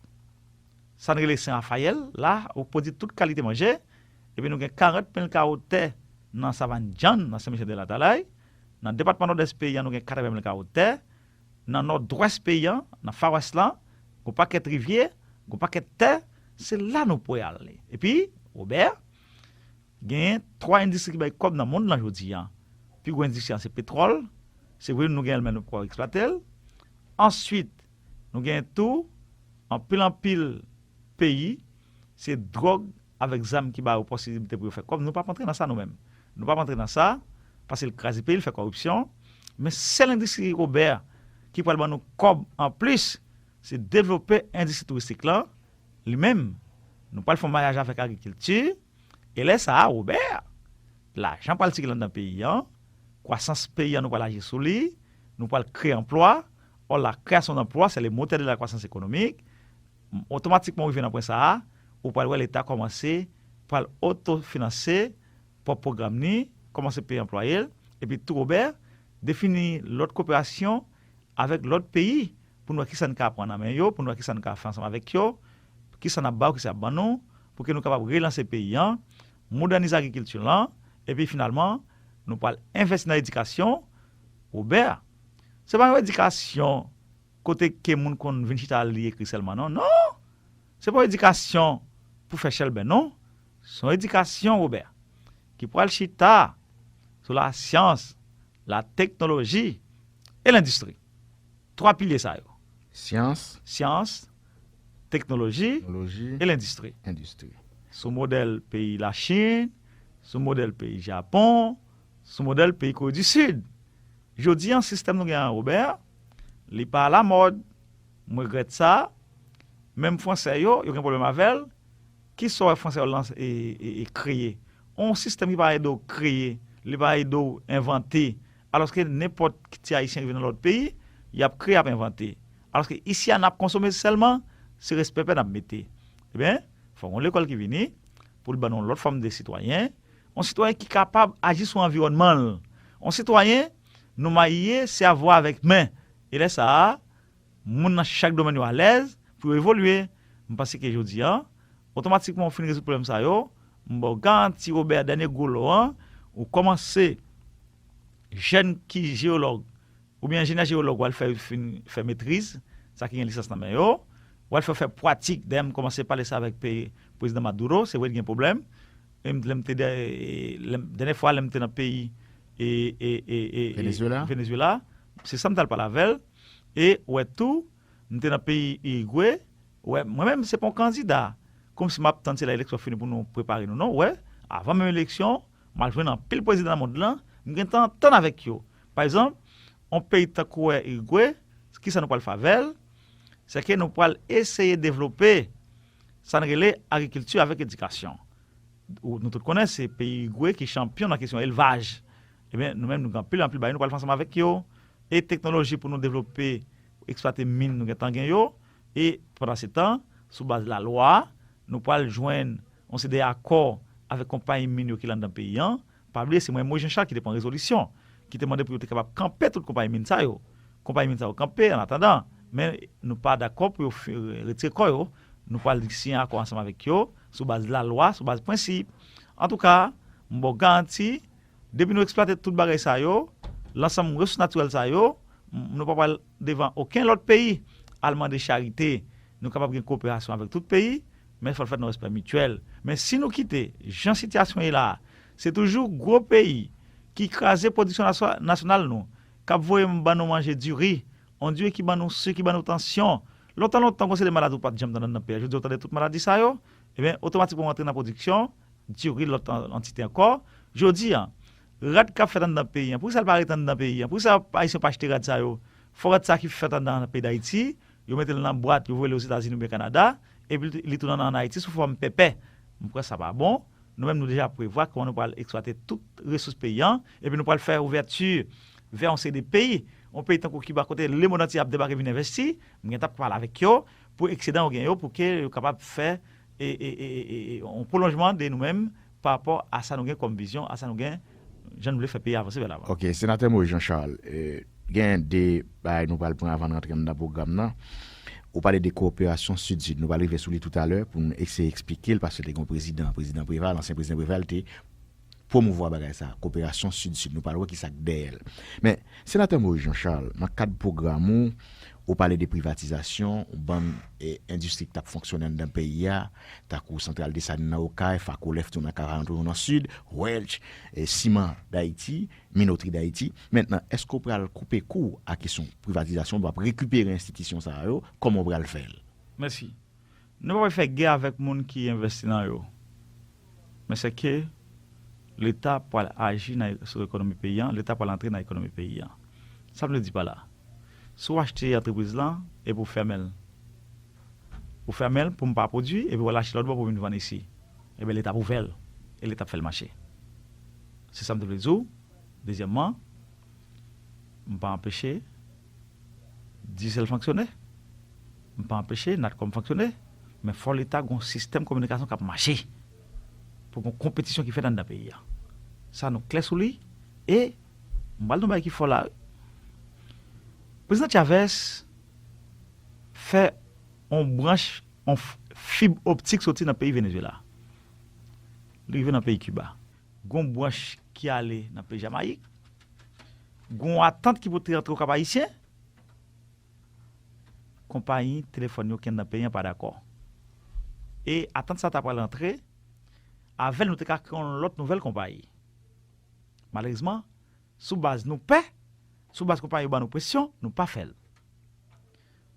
sa n rele Sen Rafayèl la, ou pwodui tout kalite manje, epi nou gen karant mil kawo tè nan Savann Djann, nan Sen Michèl de Latalay, nan depatman Nòdès peyi an, nou gen katrèven mil kawo tè, nan Nòdwès peyi an, nan Fawès lan, gon pakèt rivyè, gon pakèt tè, se la nou pral ale. Epi, Robert, genyen twa endistri ki bay kòb nan mond lan jodi a. Pi gwo endistri an se petwòl. Se vre, nou genyen l, men nou poko eksplwate l. Answit, nou genyen tou anpil, anpil peyi, se dwòg avèk zam ki ba yo posiblite pou yo fè kòb. Nou p ap antre nan sa nou menm. Nou p ap antre nan sa, paske l kraze peyi, l fè kòripsyon. Men sèl endistri, Robert, ki pral ban nou kòb anplis, se devlope endistri touristik lan, li menm. Nou pral fè yon mayaj avèk agrikilti, e lè sa a, Robert, lajan pral sikile anndan peyi an, kwasans peyi an, nou pral aji sou li, nou pral kreye anplwa. Or, la création d'emploi, c'est le moteur de la croissance économique. Otomatikman, ou rive nan pwen sa a, ou pral wè Leta kòmanse pral otofinanse pwòp pwogram ni, kòmanse peye anplwaye l, epi tou, Robert, defini lòt koperasyon avèk lòt peyi pou n wè kisa n ka pran nan men yo, pou n wè kisa n ka fè ansanm avèk yo, kisa n ap ba yo, kisa y ap ban nou, pou ke nou kapab relanse peyi an, modènize agrikilti lan, epi finalman, nou pral envèsti nan edikasyon. Robert, se pa yon edikasyon kote ke moun konn vin chita li ekri sèlman, non, non! Se pa yon edikasyon pou fè chèlbè, non. Se yon edikasyon, Robert, ki pral chita sou lasyans, lateknoloji e lendistri. Twa pilye sa yo. Syans, syans, teknoloji, teknoloji, e lendistri. Endistri. Sou modèl peyi Lachin, sou modèl peyi Japon, sou modèl peyi Kore di Sid. Jodi an, sistèm nou gen an, Robert, li pa alamòd. M regrèt sa. Menm fransè yo, yo gen pwoblèm avè l. Kisa w wè fransè yo lanse e, e, e kreye? On sistèm ki pa ede w kreye, li pa ede w envante. Alòske nenpòt ki ti ayisyen rive nan lòt peyi, y ap kreye, y ap envante. Alòske isi a, n ap konsome sèlman, se respè pè n ap mete. Ebyen, fò gen yon lekòl ki vini pou l ban nou yon lòt fòm de sitwayen, yon sitwayen ki kapab aji sou anviwònman l, yon sitwayen nou maye sèvo avèk men. E lè sa a, moun nan chak domèn yo alèz pou yo evolye. M panse ke jodi a, otomatikman ou fin rezoud pwoblèm sa yo, m ba w garanti, Robert, dènye gwo lo an, ou kòmanse jèn ki jeyològ, oubyen enjenyè jeyològ, w al fè, fin fè metriz, sa ki gen lisans nan men yo, w al fè, fè pratik. Dayè, m kòmanse pale sa avèk pe-, prezidan Maduro, se vre, li gen pwoblèm. E m, lè m te dè-, lè m, dènyè fwa, lè m te nan peyi, e, e, e, e, e, Venezuela. Venezuela, se sa m t al pale avè l. E, wè tou, m te nan peyi Irigwe, wè, mwen menm, se pa yon kandida. Kòmsi m ap tann se lè eleksyon fini pou nou prepare nou, non, wè, avan menm eleksyon, m al jwenn anpil prezidan nan mond lan, m gentan antann avèk yo. Pa egzanp, yon peyi tankou wè Irigwe, kisa nou pral fè avè l? Se ke nou pral eseye devlope sa n rele agrikilti avèk edikasyon. Ou, nou tout konnen se peyi Irigwe ki chanpyon nan kesyon elvaj. Ebyen, nou menm, nou gen anpil, anpil bagay nou pral fè ansanm avèk yo. E teknoloji pou nou devlope, eksplwate min nou gentan gen yo. E pandan se tan, sou baz lalwa, nou pral jwenn yon seri de akò avèk konpayi min yo ki la anndan peyi an. Pa bliye, se mwen, Moïse Jean Charles, ki te pran rezolisyon, ki te mande pou yo te kapab kanpe tout konpayi min sa yo. Konpayi min sa yo kanpe, an atandan, men nou pa dakò pou yo retire kò yo. Nou pral siyen akò ansanm avèk yo, sou baz lalwa, sou baz prensip. Antouka, m ba w garanti, depi nou eksplwate tout bagay sa yo, lansanm resous natirèl sa yo, nou pa pral devan okenn lòt peyi al mande charite. Nou kapab gen koperasyon avèk tout peyi, men fò l fèt nan respè mityèl. Men si nou kite jan sitiyasyon ye la a, se toujou gwo peyi ki kraze pwodiksyon nasyonal nou, k ap voye ban nou manje diri, yon diri ki ban nou sik, ki ban nou tansyon. Lontan lontan, gon seri de maladi ou pa t janm tande anndan peyi a. Jodi a, ou tande tout maladi sa yo, ebyen, otomatikman, ou antre nan pwodiksyon diri lòt antite ankò. Jodi a, rad k ap fèt anndan peyi an, poukisa l pa ret anndan peyi an? Poukisa Ayisyen pa achte rad sa yo? Fò rad sa ki fèt anndan peyi Dayiti, yo mete l nan bwat, yo voye l Ozetazini oubyen Kanada, epi li tounen ann Ayiti sou fòm pèpè. M kwè sa pa bon. Nou menm, nou deja prevwa kòman nou pral eksplwate tout resous peyi an, epi nou pral fè ouvèti vè yon seri de peyi, yon peyi tankou Kiba, kote lemonn antye ap debake vin envesti. M gentan ap pale avèk yo pou eksedan yo gen yo, pou ke yo kapab fè e, e, e, e, e, yon pwolonjman de nou menm pa rapò a sa nou gen kòm vizyon, a sa nou gen, jan nou vle fè peyi a avanse vè lavan. Ok, Senatè Maurice Jean Charles, eh, gen de bagay nou pral pran avan n rantre anndan pwogram nan. Ou pale de koperasyon Sid-Sid. Nou pral rive sou li toutalè pou n eseye eksplike l, paske te gen yon prezidan, Prezidan Preval, ansyen Prezidan Preval te pwomouvwa bagay sa, koperasyon Sid-Sid. Nou pral wè kisa k dèyè l. Men, Senatè Maurice Jean Charles, nan kad pwogram ou, ou pale de privatizasyon, yon bann, eh, endistri ki t ap fonksyone anndan peyi a, tankou Santral Desalin nan Okay, Fakolèf tou nan Karayon toujou nan Sid, Welch, eh, Siman Dayiti, Minotri Dayiti. Mentnan, èske w pral koupe kou a kesyon privatizasyon, w ap rekipere enstitisyon sa yo, kòman w pral fè l? Mèsi. Nou pa pral fè gè avèk moun ki envesti nan yo. Men sèke Leta pral aji nan, sou ekonomi peyi an, Leta pral antre nan ekonomi peyi an. Sa m vle di pa la? Si w achte antrepriz lan, epi w fèmen l. Ou fèmen l pou m pa pwodui, epi w al achte lòt bò pou w vin vann isi. Ebyen, Leta ap ouvè l, e Leta ap fè l mache. Se sa m te vle di w. Dezyèmman, m pa anpeche Digicel fonksyone. M pa anpeche Natcom fonksyone. Men fò Leta gen yon sistèm kominikasyon k ap mache. Pou gen yon konpetisyon ki fèt anndan peyi a. Sa nou klè sou li. E m pral di yon bagay ki fò la, wi. Prezidan Chavez fè yon branch, yon f-, fib optik soti nan peyi Venezuela. Li rive nan peyi Kiba. Gon branch ki ale nan peyi Jamayik. Gon atant ki pou te rantre Okap Ayisyen. Konpayi telefòn yo ki anndan peyi an pa dakò. E atant sa ta pral rantre, avè l nou te ka kreye yon lòt nouvèl konpayi. Malerezman, sou baz nou pè, sou baz konpayi yo ban nou presyon, nou pa fè l.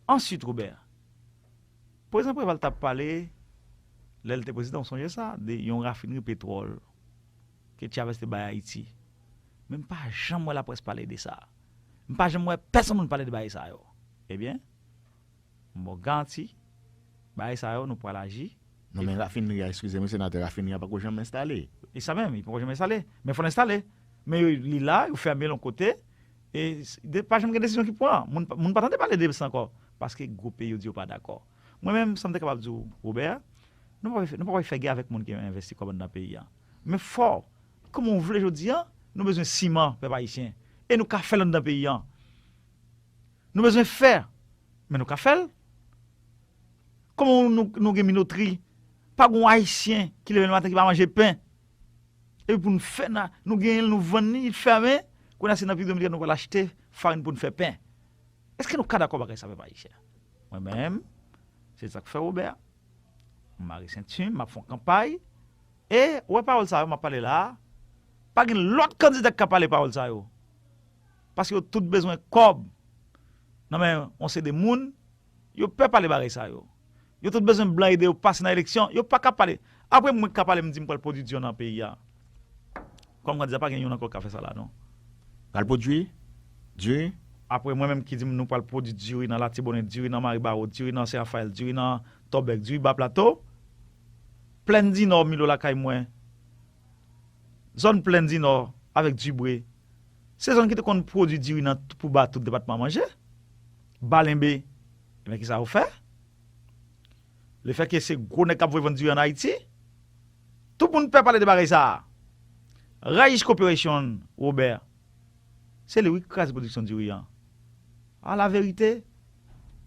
Answit, Robert, Prezidan Preval t ap pale, lè l te prezidan, w sonje sa, de yon rafinri petwòl ke Chavez te bay Ayiti. Men m pa janm wè laprès pale de sa. M pa janm wè pèsonn moun pale de bagay sa yo. Ebyen, m ba w garanti, bagay sa yo, nou pral aji. Non, men rafinri a, eskize m, senatè, rafinri a pako janm enstale. E sa menm, li pako janm enstale. Men fò l enstale. Men yo, li la, yo fèmen l yon kote. E s-, de, pa janm gen desizyon ki pran. Moun, pa- moun pa tande pale de sa ankò. Paske gwo peyi yo di yo pa dakò. Mwen menm, sa m te kapab di w, Robert, nou pa, nou pa pral fè gè avèk moun ki envesti kòb anndan peyi a. Men fò, kòman w vle jodi a, nou bezwen siman, pèp ayisyen. E nou ka fè l anndan peyi a. Nou bezwen fè, men nou ka fè l. Kòman nou, nou gen minotri? Pa gen yon Ayisyen ki leve nan maten ki pa manje pen. Epi pou n fè, na, nou genyen l, nou vann li, li fèmen. Kounye a se nan Peyi Dominikèn nou pral achte farin pou n fè pen. Èske nou ka dakò bagay sa, pèp ayisyen? Mwen menm, se sa k fè Robert. M mare senti m, m ap fè yon kanpay. E, ou wè pawòl sa yo m ap pale la a, pa gen lòt kandida ki ka pale pawòl sa yo. Paske yo tout bezwen kòb nan men yon seri de moun, yo pè pale bagay sa yo. Yo tout bezwen blan ede yo pase nan eleksyon, yo pa ka pale. Apre mwen k ka pale, m di m pral pwodui diri nan peyi a. Kòm kandida, pa gen youn ankò k ka fè sa la, non. Pral pwodui diri? Apre mwen menm ki di m nou pral pwodui diri nan Latibonit, diri nan Maribawo, diri nan Sen Rafayèl, diri nan Tòbèk, diri Ba Plato, Plèn di Nò, Milo lakay mwen, zòn Plèn di Nò avèk Dibre, se zòn ki te konn pwodui diri nan, pou ba tout depatman manje. Balenbe, ebyen, kisa yo fè? Lefètke se gwo nèg k ap voye vann diri ann Ayiti, Tout moun pè pale de bagay sa a. Rice Corporation, Robert, se li wi ki kraze pwodiksyon diri an. A la verite,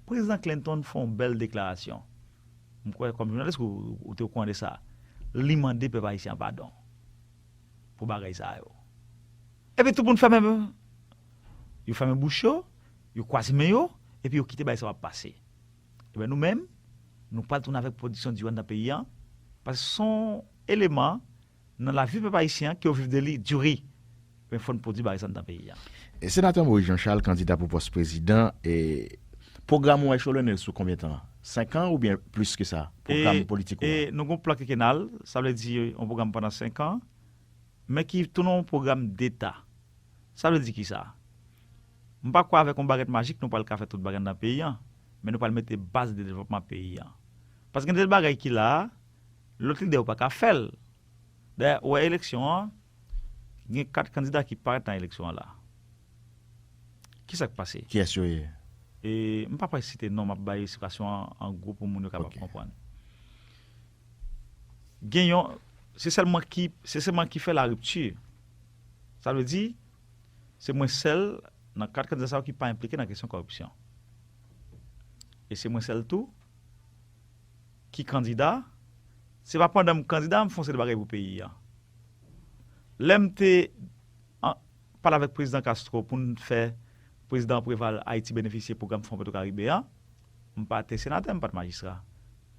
Prezidan Clinton fè yon bèl deklarasyon. M kwè kòm jounalis ou, ou te okouran de sa. Li mande pèp ayisyen an padon pou bagay sa yo. Epi tout moun fèmen, yo fèmen bouch yo, yo kwaze men yo, epi yo kite bagay sa yo ap pase. Ebyen nou menm, nou pral tounen avèk pwodiksyon diri anndan peyi an, paske se yon eleman nan lavi pèp ayisyen an ke yo viv de li, diri. Men fò n pwodui bagay sa anndan peyi an. E Senatè Maurice Jean Charles, kandida pou pòs prezidan, e pwogram ou echelone l sou konbyen tan? Senk an oubyen plis ke sa? Pwogram politik ou an? E nou gen yon plan kenkenal, sa vle di yon pwogram pandan senk an, men ki tounen yon pwogram deta. Sa vle di kisa? M pa kwè avèk yon bagèt majik nou pral ka fè tout bagay anndan peyi an, men nou pral mete baz de devlopman peyi an. Paske gen de bagay ki la a, lòt lidè yo pa ka fè l. Dayè, ou wè eleksyon an, gen kat kandida ki parèt nan eleksyon an la. Kisa k pase? Kiyès yo ye? E m pa pral site non, m ap bay esplikasyon an an gwo pou moun yo kapab konprann. Gen yon, se sèl mwen ki, se sèl mwen ki fè laripti. Sa vle di, se mwen sèl nan kat kandida sa yo ki pa enplike nan kesyon kòripsyon. E se mwen sèl tou ki kandida, se pa pandan m kandida m fè yon seri de bagay pou peyi an. Lè m te an, pale avèk Prezidan Castro pou n fè Prezidan Préval Ayiti benefisye pwogram Fon Petro Caribe an, m pa te senatè, m pa t majistra.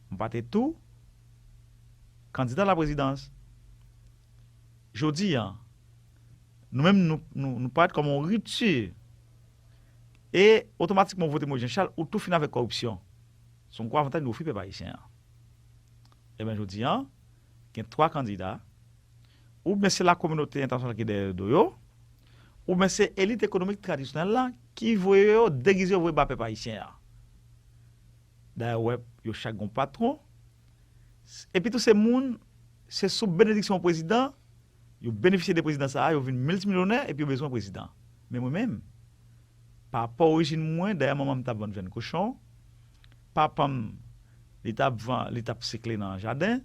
M pa te tou kandida laprezidans. Jodi a, nou menm nou, nou, nou parèt kòm yon ripti. E otomatikman ou vote Moïse Jean Charles, ou tou fini avèk kòripsyon. Se yon gwo avantaj nou ofri pèp ayisyen an. Ebyen jodi a, gen twa kandida, oubyen se lakominote entènasyonal ki dèyè do yo, oubyen se elit ekonomik tradisyonèl la ki voye yo, degize yo voye ba pèp ayisyen an. Dayè ou wè, yo chak gen yon patwon. Epi tou se moun, se sou benediksyon prezidan, yo benefisye de prezidan sa a, yo vin miltimilyonè epi yo bezwen prezidan. Men mwen menm, pa rapò orijin mwen, dayè manman m t ap vann vyann kochon, papa m, li t ap van, li t ap sikle nan jaden,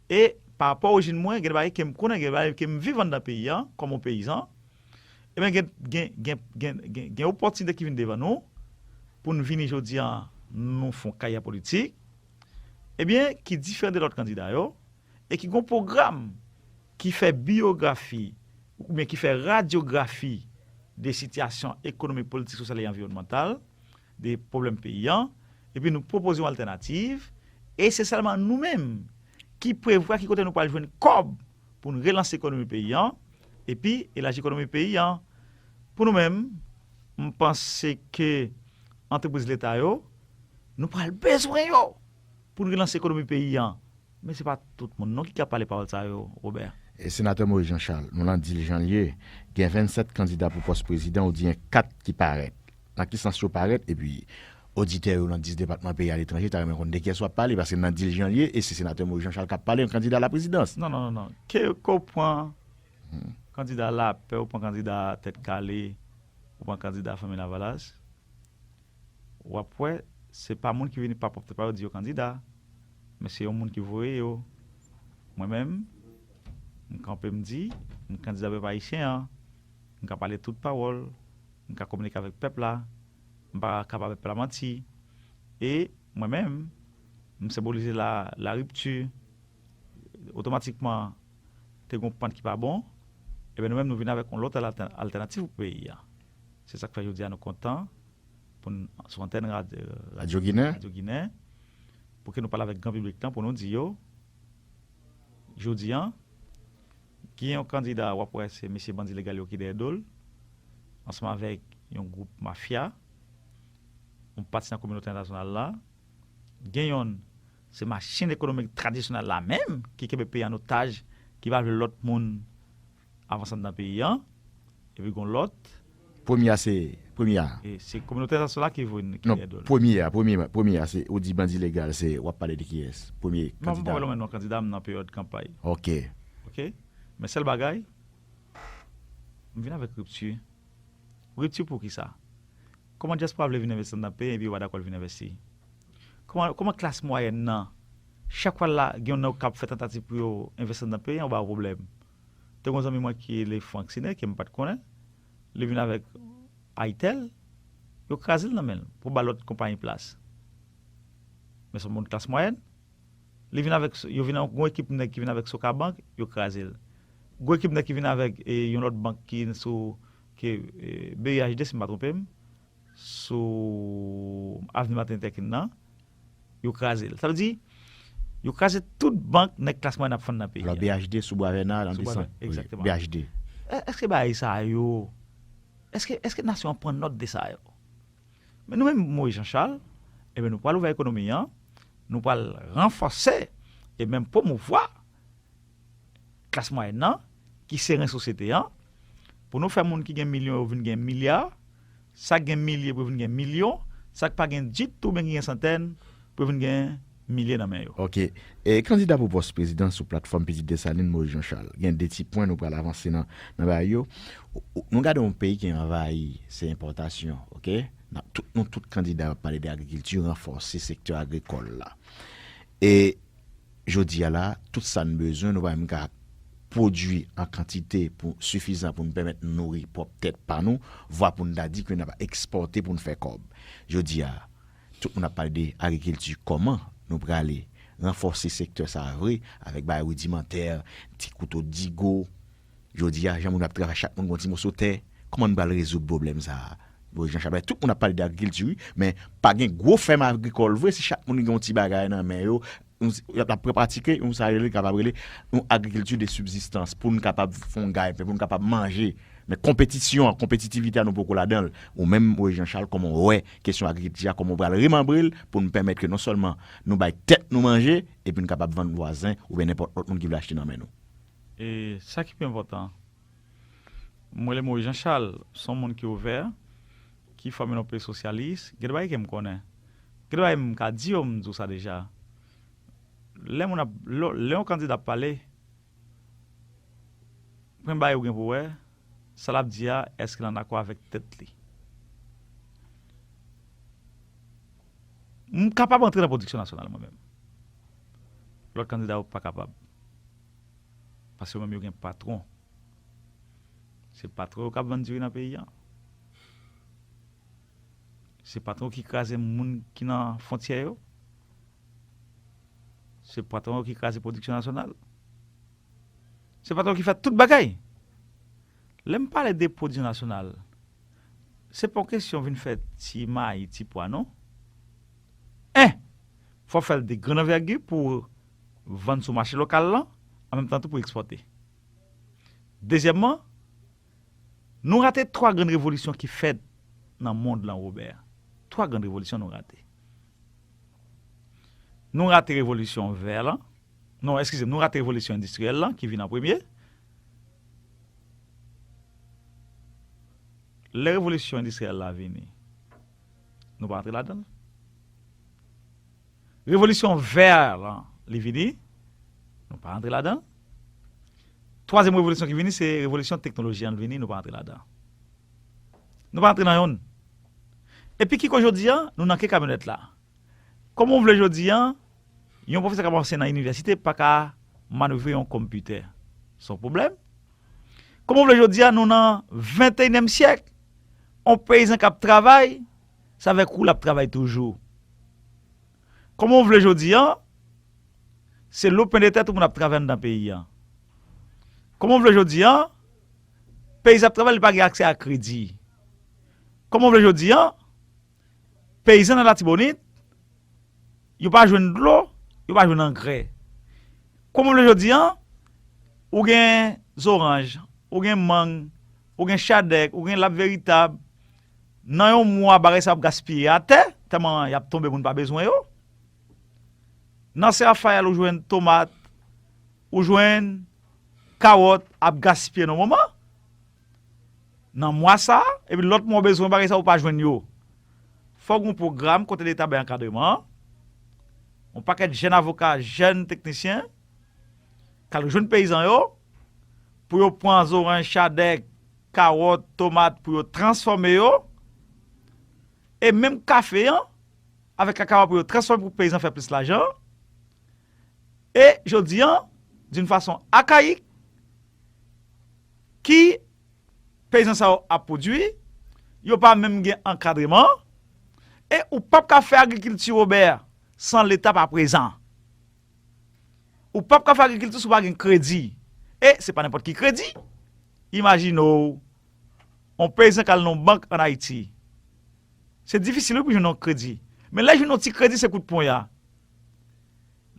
e pa rapò orijin mwen, gen de bagay ke m konnen, gen de bagay ke m viv anndan peyi an, kòm yon peyizan, ebyen gen, gen, gen, gen, gen, gen opòtinite ki vin devan nou, pou n vini jodi a, nou fè yon karyè politik, ebyen, ki diferan de lòt kandida yo, e ki gen yon pwogram ki fè biyografi, oubyen ki fè radyografi de sitiyasyon ekonomik, politik, sosyal e anviwònmantal, de pwoblèm peyi an, epi nou pwopoze yon altènativ, e se sèlman nou menm ki prevwa ki kote nou pral jwenn kòb pou n relanse ekonomi peyi an, epi elaji ekonomi peyi an. Pou nou menm, m panse ke antrepriz leta yo, nou pral bezwen yo pou n relanse ekonomi peyi an. Men se pa tout moun non ki ka pale pawòl sa yo, Robert. E Senatè Maurice Jean Charles, nou nan dil jan l ye, gen vennsèt kandida pou pòs prezidan, ou di gen kat ki parèt. Nan ki sans yo parèt? Epi, oditè yo nan dis depatman peyi aletranje ta renmen konn de kiyès w ap pale, paske nan dil jan l ye, e se Senatè Maurice Jean Charles k ap pale, yon kandida laprezidans. Non, non, non, non. Ke, ke w pran kandida Lapè, ou pran kandida Tèt Kale, ou pran kandida Fanmi Lavalas, w ap wè, se pa moun ki vini pa pwòp tèt pa yo di yo kandida, men se yon moun ki voye yo. Mwen menm, m kanpe m di, m kandida pèp ayisyen an, m ka pale tout pawòl, m ka kominike avèk pèp la, m pa ka ba pèp la manti. E mwen menm, m senbolize la, laripti. Otomatikman, te gen yon pant ki pa bon, ebyen nou menm nou vin avèk yon lòt altè-, altènativ pou peyi a. Se sa k fè jodi a nou kontan pou n sou antèn rad-, Radyo Ginen. Radyo Ginen, pou ke nou pale avèk gran piblik lan, pou nou di yo, jodi a, gen yon kandida, w ap wè se mesye bandi legal yo ki dèyè do l, ansanm avèk yon gwoup mafya, yon pati nan kominote entènasyonal la, gen yonn, se machin ekonomik tradisyonèl la menm ki kenbe peyi an otaj, ki pa vle lòt moun avanse anndan peyi an, epi gon lòt. Premye a se, premye a. E se kominote entènasyonal la ki vin, ki Non, dèyè do l. Premye a, premye, premye a se, ou di bandi legal, se, w ap pale de kiyès? Premye kandida. M pa wè l menm non kandida m nan peryòd kanpay. Ok. Ok? Men sèl bagay, m vin avèk ripti. Ripti pou kisa? Kòman dyaspora vle vin envesti anndan peyi epi yo pa dakò l vin envesti? Kòman, kòman klas mwayèn nan, Chak fwa la, gen yon nèg k ap fè tantativ pou yo envesti nan peyi an, ou ba yo pwoblèm. Te gen yon zanmi mwen ki rele Frank Sine, ke m pa t konnen. Li vin avèk Itel, yo kraze l nan men l pou ba lòt konpayi plas. Men se yon moun klas mwayèn. Li vin avèk, yo vin, yon ekip nèg ki vin avèk Sokabank, yo kraze l. Gwo ekip nèg ki vin avèk, e, yon lòt bank ki sou, ke, e, B I H D, si m pa twonpe m, sou Avni Martin Luther King nan, yo kraze l. Sa vle di, yo kraze tout bank nèg klas mwayèn ap fann nan peyi a. Alò, B H D sou Bwa Vèna, nan Sou Bwa desann. Vèna, wi, egzakteman. B H D. È-, èske bagay sa yo, èske, èske nasyon an pran nòt de sa yo? Men nou menm, Moïse Jean Charles, ebyen, nou pral ouvè ekonomi an, nou pral ranfòse e menm pwomouvwa klas mwayèn nan, ki se ren sosyete an, pou nou fè moun ki gen milyon yo vin gen milya, sa k gen milye pou yo vin gen milyon, sa k pa gen ditou oubyen ki gen santèn pou yo vin gen milye nan men yo. Ok. E kandida pou pòs prezidan sou platfòm Pitit Desalin, Moïse Jean Charles. Gen de ti pwen nou pral avanse nan, nan bagay yo. Ou, ou, nou gade yon peyi ki anvayi, se enpòtasyon, ok? N ap tout, nou tout kandida ap pale de agrikilti, ranfòse sektè agrikòl la. E jodi a la, tout sa n bezwen, nou pa menm ka pwodui an kantite pou, sifizan pou n pèmèt nou nouri pwòp tèt pa nou, vwa pou n ta di ke n ap ekspòte pou n fè kòb. Jodi a, tout moun ap pale de agrikilti, kòman nou prale ranfòse sektè sa a vre, avèk bagay ridimantè, ti kouto digo. Jodi a, jan moun ap travay, chak moun gon ti moso tè, kòman n pral rezoud pwoblèm sa a? Moïse Jean Charles, tout moun ap pale de agrikilti, wi, men pa gen gwo fèm agrikòl vre, si chak moun gen yon ti bagay nan men yo, yon, y ap, ap pratike yon sa rele, kapab rele yon agrikilti de sibzistans, pou n kapab fè yon gaypen, pou n kapab manje. Men konpetisyon an, konpetitivite a, nou poko ladan l. Ou menm, Moïse Jean Charles, kòman w wè kesyon agrikilti a, kòman w pral remanbre l pou n pèmèt ke non sèlman nou bay tèt nou manje, epi n kapab vann vwazen oubyen nenpòt lòt moun ki vle achte nan men nou? E sa ki pi enpòtan, mwen rele Moïse Jean Charles, se yon moun ki ouvè, ki fòme nan peyi sosyalis, gen de bagay ke m konnen. Gen de bagay m ka di yo, m di w sa deja. Lè moun ap, lè, lè yon kandida ap pale, premye bagay ou gen pou wè, sa l ap di a, èske l ann akò avèk tèt li? M kapab antre nan pwodiksyon nasyonal mwen menm. Lòt kandida yo pa kapab. Paske yo menm yo gen patwon. Se patwon yo k ap vann diri nan peyi a. Se patwon yo ki kraze moun ki nan fwontyè yo. Se patwon yo ki kraze pwodiksyon nasyonal. Se patwon yo ki fè tout bagay. Lè m pale de pwodiksyon nasyonal, se pa yon kesyon vin fè ti mayi, ti pwa, non. En, fò w fè l de grann anvègi pou w vann sou mache lokal lan, an menm tan tou pou w ekspòte. Dezyèmman, nou rate twa grann revolisyon ki fèt nan mond lan, Wobè. Twa grann revolisyon nou rate. Nou rate revolisyon vè lan. Non, eskize m, nou rate revolisyon endistriyèl lan ki vin an premye. Lè revolisyon endistriyèl la vini, nou pa antre ladan l. Revolisyon vè lan, li vini, nou pa antre ladan l. Twazyèm revolisyon ki vini, se revolisyon teknoloji an vini, nou pa antre ladan l. Nou pa antre nan yonn. Epi ki kote jodi a, nou nan ke kamyonèt la? Kòman w vle jodi a, yon pwofesè k ap anseye nan inivèsite pa ka manevre yon konpitè? Se yon pwoblèm. Kòman w vle jodi a, nou nan venteyinyèm syèk, yon peyizan k ap travay, se avèk wou l ap travay toujou. Kòman w vle jodi a, se lopen de tè tout moun ap travay anndan peyi a? Kòman w vle jodi a, peyizan ap travay, li pa gen aksè a kredi? Kòman w vle jodi a, peyizan nan Latibonit, yo pa jwenn dlo, yo pa jwenn angrè? Kòman w vle jodi a, ou gen zoranj, ou gen mang, ou gen chadèk, ou gen lab veritab, nan yon mwa bagay sa ap gaspiye atè, tèlman y ap tonbe, moun pa bezwen yo? Nan Sen Rafayèl ou jwenn tomat, ou jwenn kawòt ap gaspiye nan moman, nan mwa sa a, epi lòt mwa w bezwen bagay sa a ou pa jwenn yo. Fòk gen yon pwogram kote Leta bay ankadreman an, yon pakèt jèn avoka, jèn teknisyen, k al jwenn peyizan yo, pou yo pran zoranj, chadèk, kawòt, tomat, pou yo transfòme yo, e menm kafe an, avèk kakao pou yo transfòme pou peyizan fè plis lajan, E jodi an, d'une façon archaïque, ki peyizan sa yo ap pwodui, yo pa menm gen ankadreman, e ou p ap ka fè agrikilti, Robert, san Leta pa prezan. Ou p ap ka fè agrikilti si w pa gen kredi. E se pa nenpòt ki kredi. Imajine w, yon peyizan k al nan yon bank ann Ayiti. Se difisil, wi, pou jwenn yon kredi. Men lè l jwenn yon ti kredi, se kout ponya.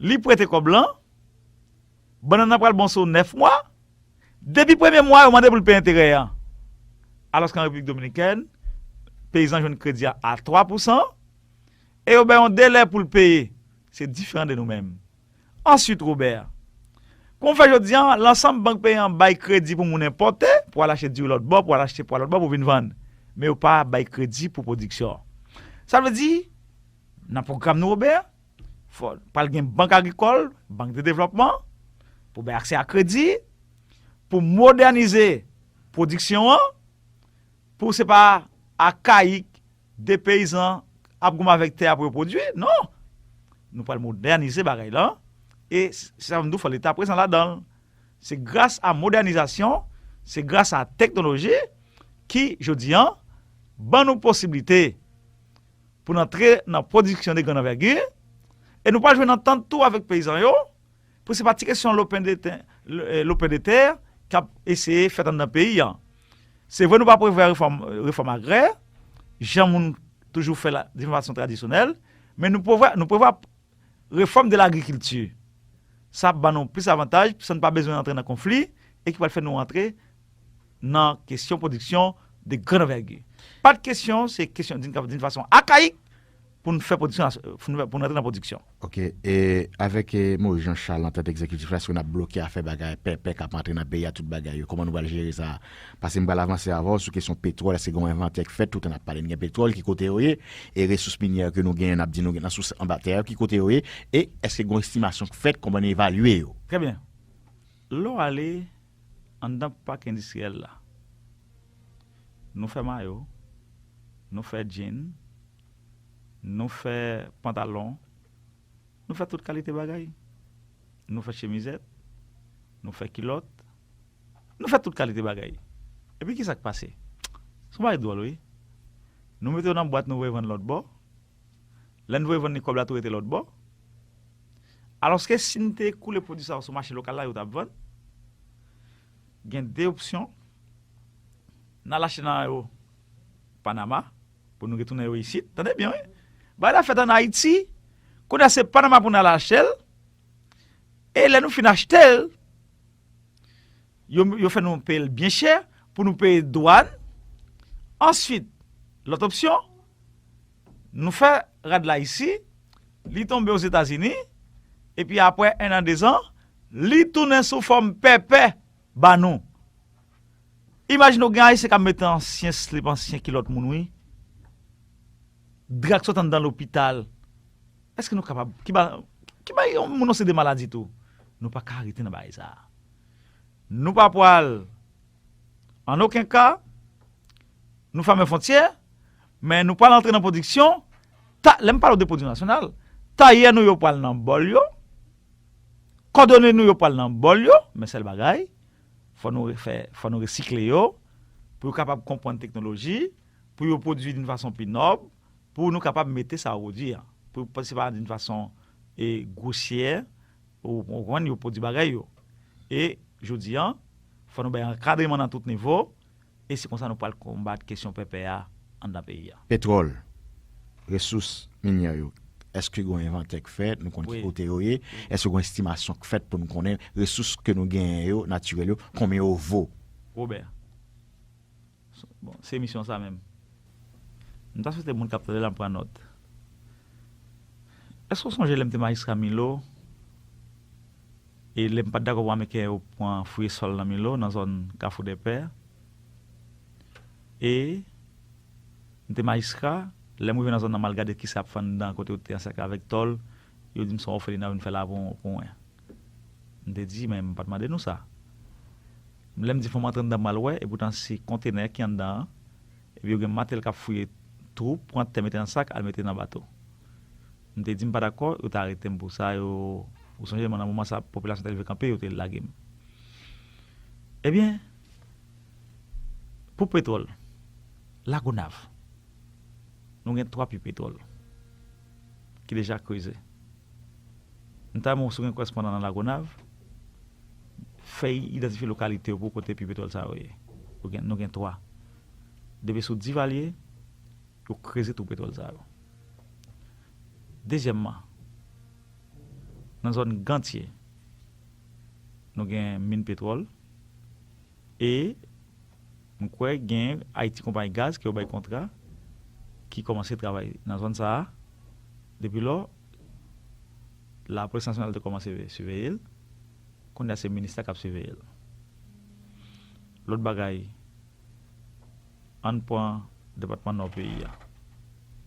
Li prete kòb lan, bannann nan pral bon sou nèf mwa. Depi premye mwa, yo mande pou l peye enterè a. Alòske an Repiblik Dominikèn, peyizan jwenn kredi a a twa pousan, e yo bay yon delè pou l peye. Se diferan de nou menm. Answit, Robert, kòman w fè jodi a, lansanm bank peyi an bay kredi pou moun enpòte, pou al achte diri lòt bò, pou al achte pwa lòt bò, pou vin vann. Men yo pa bay kredi pou pwodiksyon. Sa vle di, nan pwogram nou, Robert, fò, pral gen bank agrikòl, bank de devlòpman, pou bay aksè a kredi, pou modènize pwodiksyon an, pou se pa akayik de peyizan ap goumen avèk tè a pou yo pwodui. Non! Nou pral modènize bagay la. E s- se sa m di w, fò Leta prezan ladan l. Se gras a modènizasyon, se gras a teknoloji ki, jodi an, ban nou posiblite pou n antre nan pwodiksyon de grann anvègi. E nou pral jwenn antant tou avèk peyizan yo, pou se pa ti kesyon lopen de tè, l- eh, lopen de tè k ap eseye fèt anndan peyi an. Se vre nou pa prevwa refòm, refòm agrè, jan moun toujou fè la, de fason tradisyonèl, men nou prevwa, nou prevwa refòm de lagrikilti. Sa ap ban nou plis avantaj, san n pa bezwen antre nan konfli, e ki pral fè nou antre nan kesyon pwodiksyon de grann anvègi. Pa de kesyon, se kesyon d'une d'une façon archaïque pou n fè pwodiksyon, pou n, pou n antre nan pwodiksyon. Ok, e avèk e, Moïse Jean Charles nan tèt egzekitif la, èske n ap bloke afè bagay pèpè k ap antre nan peyi a, tout bagay yo? Kòman nou pral jere sa? Paske m pral avanse avè w sou kesyon petwòl, èske gen yon envantè k fèt, toutan n ap pale n gen petwòl, ki kote yo ye? E resous minyè ke nou genyen, n ap di nou gen nan sous anba tè yo, ki kote yo ye? E èske gen yon estimasyon k fèt, kòman n evalye yo? Trè byen. Lè w ale anndan pak endistriyèl la, nou fè mayo, nou fè djin, nou fè pantalon, nou fè tout kalite bagay. Nou fè chemizèt, nou fè kilòt, nou fè tout kalite bagay. Epi kisa k pase? Se yon bagay dwòl, wi. Nou mete yo nan bwat, nou voye vann lòt bò. Lè n voye vann li, kòb la tou rete lòt bò. Alòske si n te koule pwodui sa yo sou mache lokal la, yo t ap vann. Gen de opsyon. N al achte nan yo Panama, pou nou retounen yo isit. Tande byen, wi. Bagay la fèt ann Ayiti. Kounye a se Panama pou n al achte l. E lè nou fin achte l, yo, yo fè nou peye l byen chè pou nou peye dwàn. Answit, lòt opsyon, nou fè rad la isi, li tonbe Ozetazini, epi apre en an, dezan, li tounen sou fòm pèpè ba nou. Imajine w gen Ayisyen k ap mete ansyen slip, ansyen kilòt moun, wi. Dra k sot anndan lopital. Èske nou kapab? Ki ba, ki ba yon moun yon seri de maladi tou? Nou pa ka rete nan bagay sa a. Nou pa pral, an okenn ka, nou fèmen fwontyè, men nou pral antre nan pwodiksyon. Ta, lè m pale w de pwodiksyon nasyonal, tayè nou yo pral nan bòl yo, kòdone nou yo pral nan bòl yo, men sèl bagay, fò nou refè, fò nou resikle yo, pou yo kapab konprann teknoloji, pou yo pwodui d'une façon pi nòb, pou nou kapab mete sa yo pwodui an. Pou, pou se pa d'une façon, e, grosyè, ou, ou konprann, yo pwodui bagay yo. E, jodi an, fò nou bay ankadreman nan tout nivo, e se konsa nou pral konbat kesyon pèpè a anndan peyi a. Petwòl, resous minyè yo, èske gen yon envantè k fèt, nou konn ki Wi. kote yo ye? Èske gen yon estimasyon k fèt pou nou konnen resous ke nou genyen yo, natirèl yo, konbyen yo vo? Robert, bon, se emisyon sa menm. M ta swete moun k ap tande la pran nòt. Èske w sonje lè m te majistra Milo? E lè m pa t dakò pou Ameriken yo pran fouye sòl nan Milo, nan zòn Kafou Dèpè. E m te majistra, lè m rive nan zòn nan, m al gade kisa ap fè anndan, kote yo te ansèkle avèk tòl, yo di m se yon òfelina yo vin fè la pou, pou mwen. M te di, men m pa t mande nou sa. Lè m di fò m antre anndan m al wè, epoutan se kontenè ki anndan an, epi yo gen matyèl k ap fouye twou, pran tè mete nan sak, al mete nan bato. M te di m pa dakò, yo te arete m pou sa, yo Ou sonje, nan moman sa a, popilasyon te leve kanpe, yo te lage m. Ebyen, pou petwòl, Lagonav, nou gen twa pi petwòl ki deja kreze. M ta renmen si w gen korespondan nan Lagonav, fè idantifye lokalite yo pou kote pi petwòl sa yo ye. Ou gen, nou gen twa. Depi sou Divalye, yo kreze twou petwòl sa yo. Dezyèmman, nan zòn Gantye, nou gen min petwòl. E m kwè gen Ayiti Konpayi Gaz ke yo bay kontra ki kòmanse travay nan zòn sa a. Depi lò, Lapolis Nasyonal te kòmanse siveye l. Kounye a se minis la k ap siveye l. Lòt bagay, ann pran depatman Nò peyi a.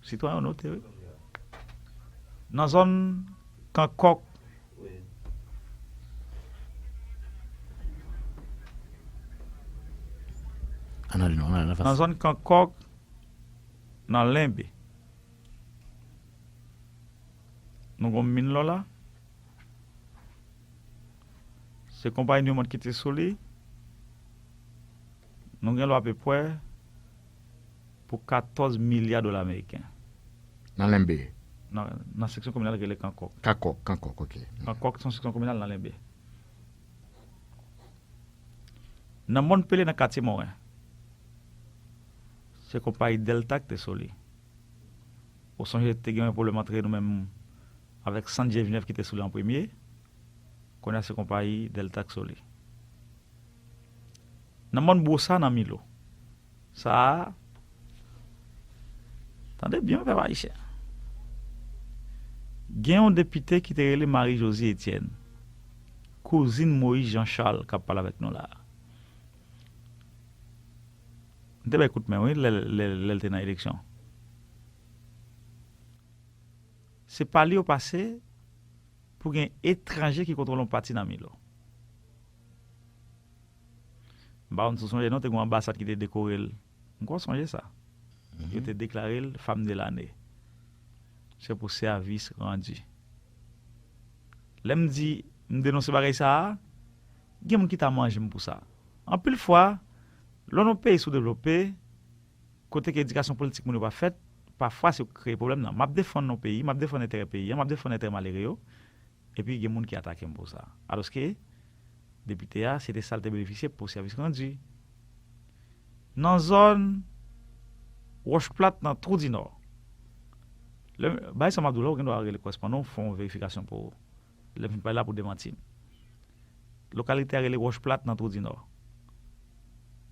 Sitwayen yo note, wi. Nan zòn Kankòk, Ann ale non, ann ale nan nan zòn Kankòk, nan Lenbe, nou gon min lò la. Se konpayi Newmont ki te sou li. Nou gen lò apepwè pou katòz milya dola ameriken. Nan Lenbe. Nan, nan seksyon kominal ki rele Kankòk. Kankòk, Kankòk, ok. Kankòk se yon seksyon kominal nan Lenbe. Nan Mòn Pele, nan katye Moren, se konpayi Delta ki te sou li. Ou sonje te gen yon pwoblèm antre nou menm avèk Sant Jeniv ki te sou li an premye. Kounye a se konpayi Delta k sou li. Nan Mòn Bwosa, nan Milo. Sa a, tande byen, pèp ayisyen. Gen yon depite ki te rele Marie Josie Etienne, kouzin Moïse Jean Charles k ap pale avèk nou la a. M te bay kout men, wi, lè, lè, lè l te nan eleksyon. Se pa li yo pase pou gen etranje ki kontwole yon pati nan Milo. M pa konn si w sonje non, te gen yon anbasad ki te dekore l. M kwè w sonje sa. Yo te deklare l Femme de l'année. Se pou sèvis randi. Lè m di, m denonse bagay sa a, gen moun ki ta manje m pou sa. Anpil fwa, lè w nan yon peyi soudevlope, kote ke edikasyon politik moun yo pa fèt, pafwa se yo k kreye pwoblèm nan. M ap defann yon peyi, m ap defann enterè peyi a, m ap defann enterè malere yo, epi gen moun ki atake m pou sa. Alòske, depite a, se te sa l te benefisye pou sèvis randi. Nan zòn Wòch Plat, nan Twou di Nò, lè, bay sa m ap di w la, ou gen dwa rele korespondan w, fè yon verifikasyon pou ou. Lè m fin pale la pou demanti m. Lokalite a rele Wòch Plat nan Twou di Nò.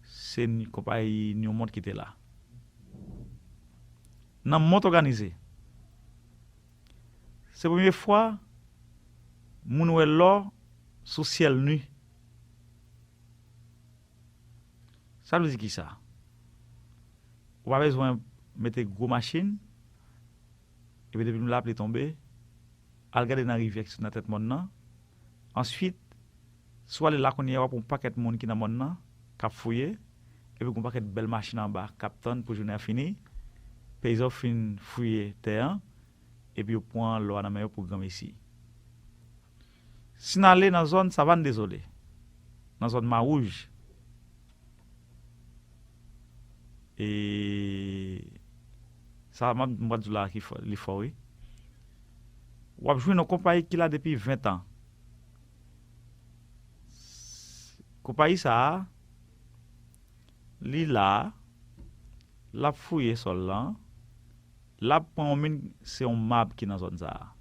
Se ni-, konpayi Newmont ki te la. Nan Mont Òganize, se premye fwa moun wè lò sou syèl ni. Sa vle di kisa? Ou pa bezwen mete gwo machin, epi depi lapli tonbe, al gade nan rivyè ki sot nan tèt mòn nan. Answit, si w ale la kounye a, w ap wè yon pakèt moun ki nan mòn nan, k ap fouye, epi gen yon pakèt bèl machin anba, k ap tann pou jounen an fini. Peyizan yo fin fouye tè an, epi yo pran lò a nan men yo pou granmesi. Si n ale nan zòn Savàn Dezole, nan zòn Mawouj, e sa m ap, m pral di w la ki fò, li fò, wi. W ap jwenn yon konpayi ki la depi ven tan. Konpayi sa a, li la, l ap fouye sòl lan, l ap pran yon min, se yon mab ki nan zòn sa a.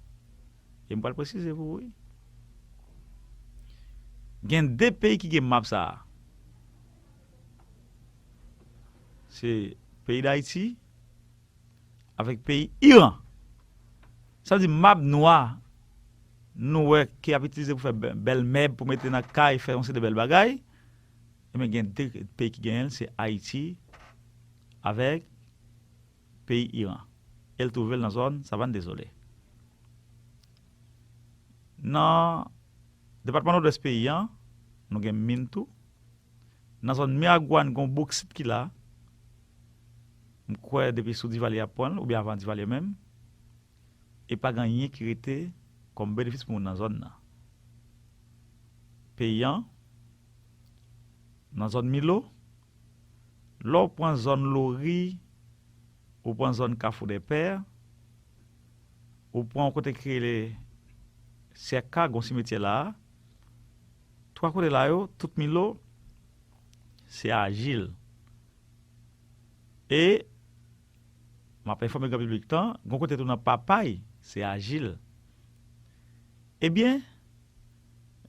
E m pral presize pou ou, wi. Gen de peyi ki gen mab sa a. Se peyi Dayiti avèk peyi Iran. Sa vle di mab nwa nou wè ke y ap itilize pou fè bè-, bèl mèb, pou mete nan kay, fè yon seri de bèl bagay. Ebyen, gen de peyi ki genyen l, se Ayiti avèk peyi Iran. E l twouve l nan zòn Savàn Dezole. Nan depatman Nòdwès peyi a, nou gen min tou. Nan zòn Miragwàn, gen yon boksit ki la. M kwè depi sou Divalye y ap pran l, oubyen avan Divalye menm. E pa gen anyen ki rete kòm benefis pou moun nan zòn nan. peyi an, nan zòn Milo, lè w pran zòn Lori, ou pran zòn Kafou dè Pè, ou pran yon kote ki rele Sèka, gon simetyè la a, twa kote la yo, tout Milo, se ajil. E m ap enfòme gran piblik lan, gon kote tou nan Papay, se ajil. Ebyen,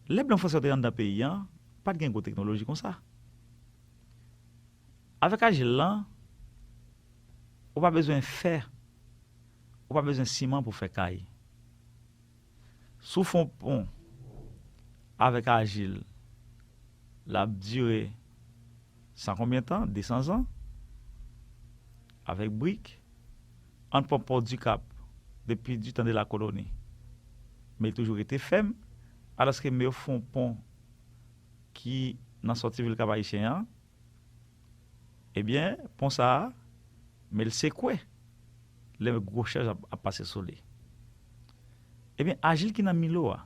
lè blan fransè yo te anndan peyi an, pa t gen gwo teknoloji konsa. Avèk ajil lan, ou pa bezwen fè, ou pa bezwen siman pou fè kay. Si w fè yon pon avèk ajil, l ap dire san konbyen tan? De san zan. Avèk brik, ann pran pon Dikap depi ditan de la koloni. Men li toujou rete fèm, alòske men yo fè yon pon ki nan sòti vil Kap Ayisyen an, ebyen, pon sa a, men l sekwe lè gwo chaj ap, ap pase sou li. Ebyen, ajil ki nan Milo a,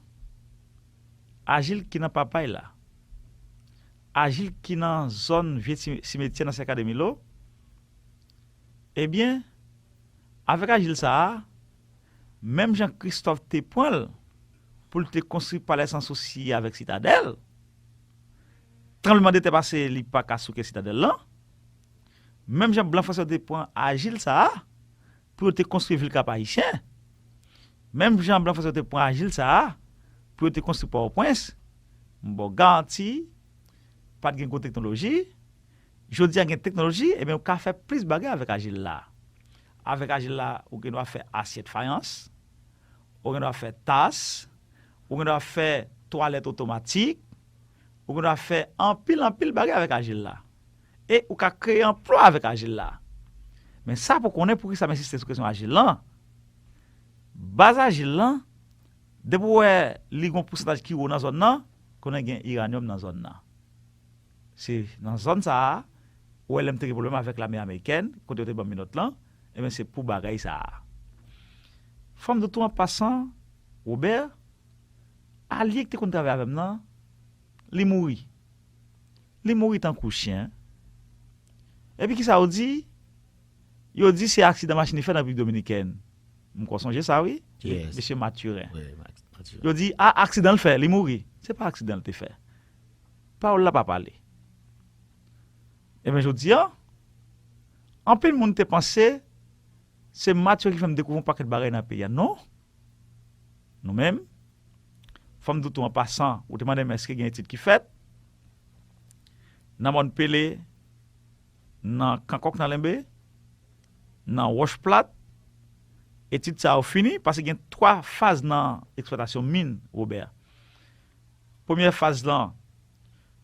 ajil ki nan Papay la, ajil ki nan zòn vye si-, simetyè nan Sèka de Milo, ebyen, avèk ajil sa a, menm jan Kristòf te pran l pou l te konstwi Palè Sansousi avèk Sitadèl, tranblemanntè pase, li pa ka souke Sitadèl lan. Menm jan blan fransè yo te pran ajil sa a pou yo te konstwi vil Kap Ayisyen, menm jan blan fransè yo te pran ajil sa a pou yo te konstwi Pòtoprens, m ba w garanti, pa t gen gwo teknoloji. Jodi a gen teknoloji, ebyen, ou ka fè plis bagay avèk ajil la. Avèk ajil la, ou gen dwa fè asyèt fayans, ou gen dwa fè tas, ou gen dwa fè twalèt otomatik, ou gen dwa fè anpil, anpil bagay avèk ajil la. E ou ka kreye anplwa avèk ajil la. Men sa pou konnen poukisa m ensiste sou kesyon ajil lan. Baz ajil lan, depi w wè li gon pousantaj ki wo nan zòn nan, konnen gen iranyòm nan zòn nan. Se nan zòn sa a, ou wè lè m te gen pwoblèm avèk lame amerikèn, kote yo te ban m minòt lan, ebyen se pou bagay sa a. Fò m di w tou an pasan, Wobè, alye ki te konn travay avè m nan, li mouri. Li mouri tankou chen. Epi kisa yo di? Yo di se aksidan machin li fè nan Repiblik Dominikèn. M kwè w sonje sa, wi. Mesye Mathurin. Yo di, a, aksidan l fè, li mouri. Se pa aksidan l te fè. Pawòl la pa pale. Ebyen, jodi a, anpil moun te panse se Mathurin ki fè m dekouvri yon pakèt bagay nan peyi a. Non. Nou menm, fò m di w tou an pasan, ou te mande m èske gen etid ki fèt. Nan Mòn Pele, nan Kankòk nan Lenbe, nan Wòch Plat, etid sa yo fini, paske gen twa faz nan eksplwatasyon min, Wobè. Premyè faz lan,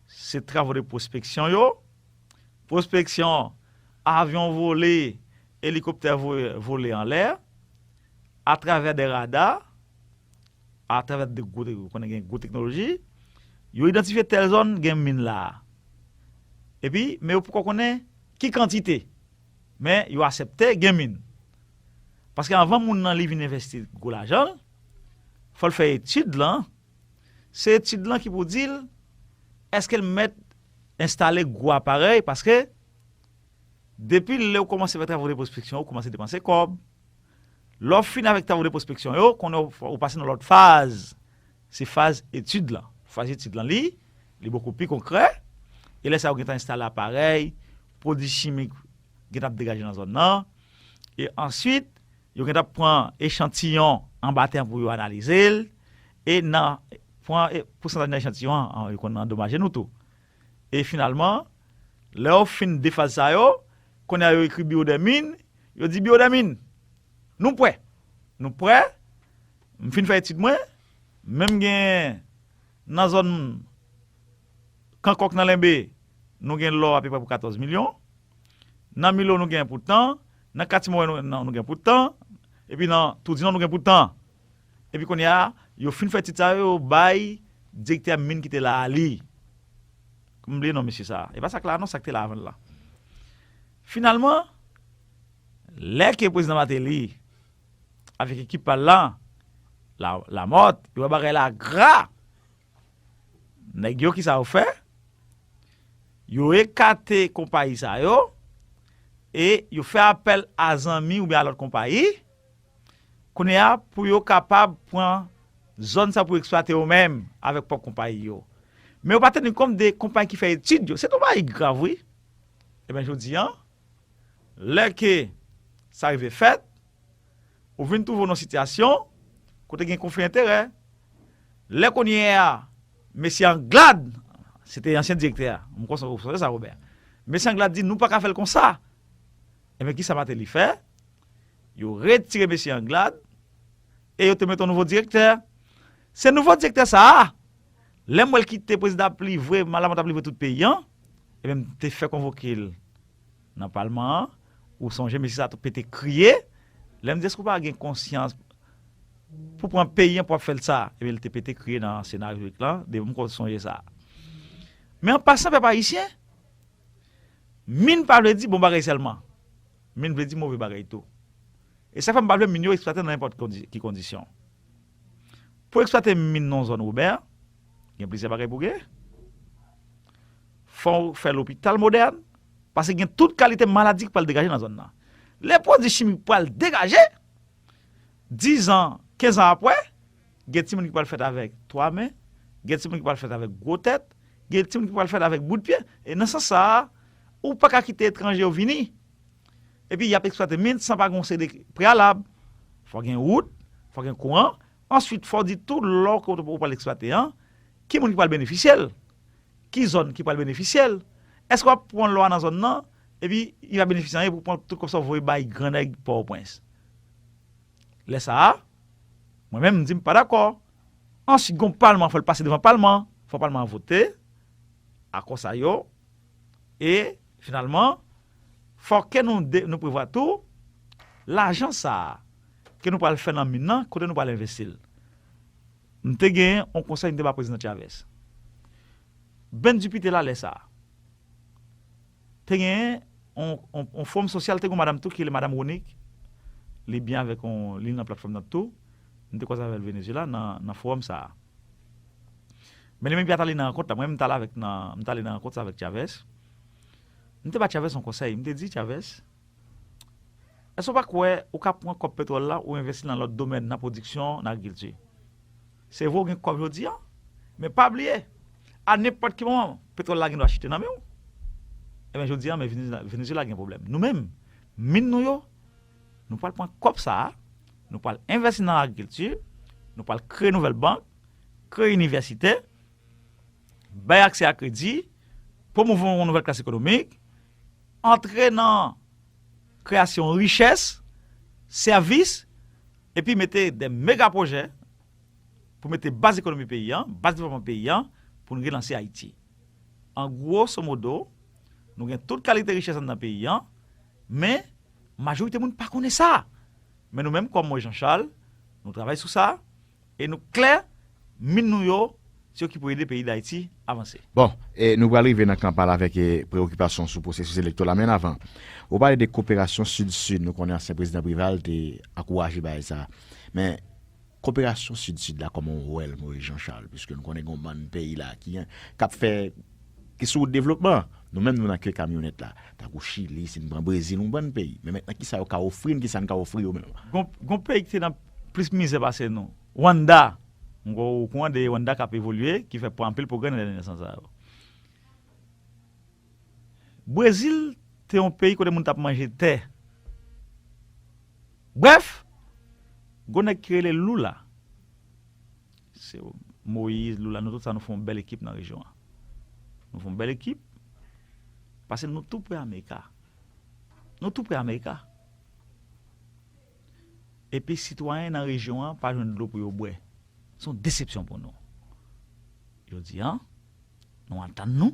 se travo de pwospeksyon yo. Pwospeksyon, avyon vole, elikoptè vo-, vole anlè, atravè de rada, atravè de gwo, konnen gen gwo teknoloji, yo idantifye tèl zòn gen min la. Epi, men yo poko konnen ki kantite. Men yo aksepte gen min. Paske anvan moun nan li vin envesti gwo lajan l, fò l fè etid lan. Se etid lan ki pou di l èske l mèt enstale gwo aparèy, paske depi lè w kòmanse fè travo de pwospeksyon, ou kòmanse depanse kòb. Lè w fin avèk travo de pwospeksyon yo, konnen w, ou pase nan lòt faz. Se faz etid lan. Faz etid lan li, li bokou pi konkrè. E lè sa yo gentan enstale aparèy, pwodui chimik gentan ap degaje nan zòn nan. E answit, yo gentan pran echantiyon anba tè an pou yo analize l. E nan pran, e, pousantaj nan echantiyon an, yo konn andomaje nou tou. E finalman, lè yo fin de faz sa yo, kounye a yo ekri Biwo dè Min, yo di Biwo dè Min, nou prè. Nou prè, m fin fè etid mwen, men m gen nan zòn Kankòk nan Lenbe, nou gen lò apeprè pou katòz milyon. Nan Milo, nou gen pou tan. Nan Kati Mòren, nou, nan, nou gen pou tan. Epi nan Toudinon, nou gen pou tan. Epi kounye a, yo fin fè etid sa yo, yo bay direktè min ki te la a li. M bliye non mesye sa a. E pa sa k la a non, sa k te la avan l lan. Finalman, lè ke prezidan Martelly avèk ekip pa l lan, la, Lamòt, yo wè bagay la gra. Nèg yo, kisa yo fè? Yo ekate konpayi sa yo e yo fè apèl a zanmi oubyen a lòt konpayi. Kounye a, pou yo kapab pran zòn sa pou eksplwate yo menm avèk pwòp konpayi yo. Men yo pa teni kont de konpayi ki fè etid yo. Se yon bagay grav, wi. Ebyen, jodi a, lè ke sa rive fèt, ou vin twouve w nan yon sitiyasyon kote gen konfli enterè. Lè kounye a, mesye Anglad, se te ansyen direktè a, m konsa ou sonje sa, Wobè. Mesye Anglad di, "Nou pa ka fè l konsa." Ebyen, kisa Martelly fè? Yo retire mesye Anglad e yo te mete yon nouvo direktè. Se nouvo direktè sa a, lè m wè l kite prezidan ap livre, Lamothe ap livre tout peyi a, ebyen, m te fè konvoke l nan palman an. Ou sonje, mesye sa a tou pete kriye. Lè m di, "Èske w pa gen konsyans pou pran peyi an pou ap fè l sa?" Ebyen, li te pete kriye nan Sena Repiblik la, depi m konn sonje sa. Men an pasan, pèp ayisyen, min pa vle di bon bagay sèlman. Min vle di move bagay tou. E sa fè m pa vle min yo eksplwate nan nenpòt kondi- ki kondisyon. Pou eksplwate min nan yon zòn, Wobè, gen plizyè bagay pou gen. Fò w fè lopital modèn, paske gen tout kalite maladi ki pral degaje nan zòn nan. Lè pwodui chimik pral degaje, diz an, kenz an apre, gen timoun ki pral fèt avèk twa men, gen timoun ki pral fèt avèk gwo tèt, gen timoun ki pral fèt avèk bout pye. E nan sans sa a, ou pa ka kite etranje yo vini. Epi y ap eksplwate min san pa gen yon seri de preyalab. Fò gen wout, fò gen kouran. Answit, fò w di tou lò ke w pral eksplwate an, ki moun ki pral benefisye l, ki zòn ki pral benefisye l. Èske w ap pran lò a nan zòn nan, epi li pa benefisye anyen pou w pran tout kòb sa w voye bay gran nèg Pòtoprens? Lè sa a, mwen menm, m di m pa dakò. Answit, gen yon palman, fò l pase devan palman, fò palman an vote akò sa yo. E, finalman, fò ke nou, de, nou prevwa tou, lajan sa a ke nou pral fè nan min nan, kote nou pral envesti l. M te gen yon konsèy m te ba prezidan Chavez. Ben Dupite la lè sa a. Te gen yon, yon, yon fowòm sosyal, te gen yon madanm tou ki rele madanm Ronique. Li byen avèk yon, li nan platfòm nan tou. M te koze avè l Venezuela nan, nan fowòm sa a. Men li menm li pa t ale nan rankont la. Mwen menm m t ale avèk nan, m t ale nan rankont sa avèk Chavez. M te ba Chavez yon konsèy. M te di, Chavez, èske w pa kwè ou ka pran kòb petwòl la ou envesti nan lòt domèn, nan pwodiksyon, nan agrikilti? Se vre w gen kòb jodi a, men pa bliye, a nenpòt ki moman, petwòl la gen dwa chite nan men w. Ebyen, jodi a, men Venezuela, Venezuela gen pwoblèm. Nou menm, min nou yo, nou pral pran kòb sa a, nou pral envesti nan agrikilti, nou pral kreye nouvèl bank, kreye inivèsite, bay aksè a kredi, pwomouvri yon nouvèl klas ekonomik, antre nan kreyasyon richès, sèvis, epi mete de mega pwojè pou mete baz ekonomi peyi an, baz devlopman peyi an, pou n relanse Ayiti. An gwoso modo, nou gen tout kalite richès anndan peyi an, men majorite moun pa konnen sa. Men nou menm, kòm mwen Jean Charles, nou travay sou sa, e nou klè, min nou yo, se yo ki pou ede peyi Dayiti avanse. Bon, e nou pral rive nan kanpal avèk e, preyokipasyon sou pwosesis elektoral, men avan, ou pale de koperasyon Sid-Sid, nou konnen ansyen prezidan Préval te ankouraje bagay sa. Men, koperasyon Sid-Sid la, kòman w wè l, Moïse Jean Charles, piske nou konnen gen yon bann peyi la ki, k ap fè, ki sou wout devlopman. Nou menm, nou nan ke kamyonèt la. Tankou Chili, si n pran Brezil, yon bann peyi. Men mentnan, kisa yo ka ofri n, kisa n ka ofri yo menm? Gon, gon peyi ki te nan plis mizè pase nou. Rwanda. M kwè w okouran de Rwanda k ap evolye, ki fè anpil pwogrè nan dènye tan sa yo. Brezil te yon peyi kote moun t ap manje tè. Brèf, gon nèg ki rele Lula. Se Moïse, Lula, nou tout sa, nou fè yon bèl ekip nan rejyon an. Nou fè yon bèl ekip, paske nou tou pre Amerika. Nou tou pre Amerika. Epi sitwayen nan rejyon an pa jwenn dlo pou yo bwè. Se yon desepsyon pou nou. Jodi a, nou antann nou,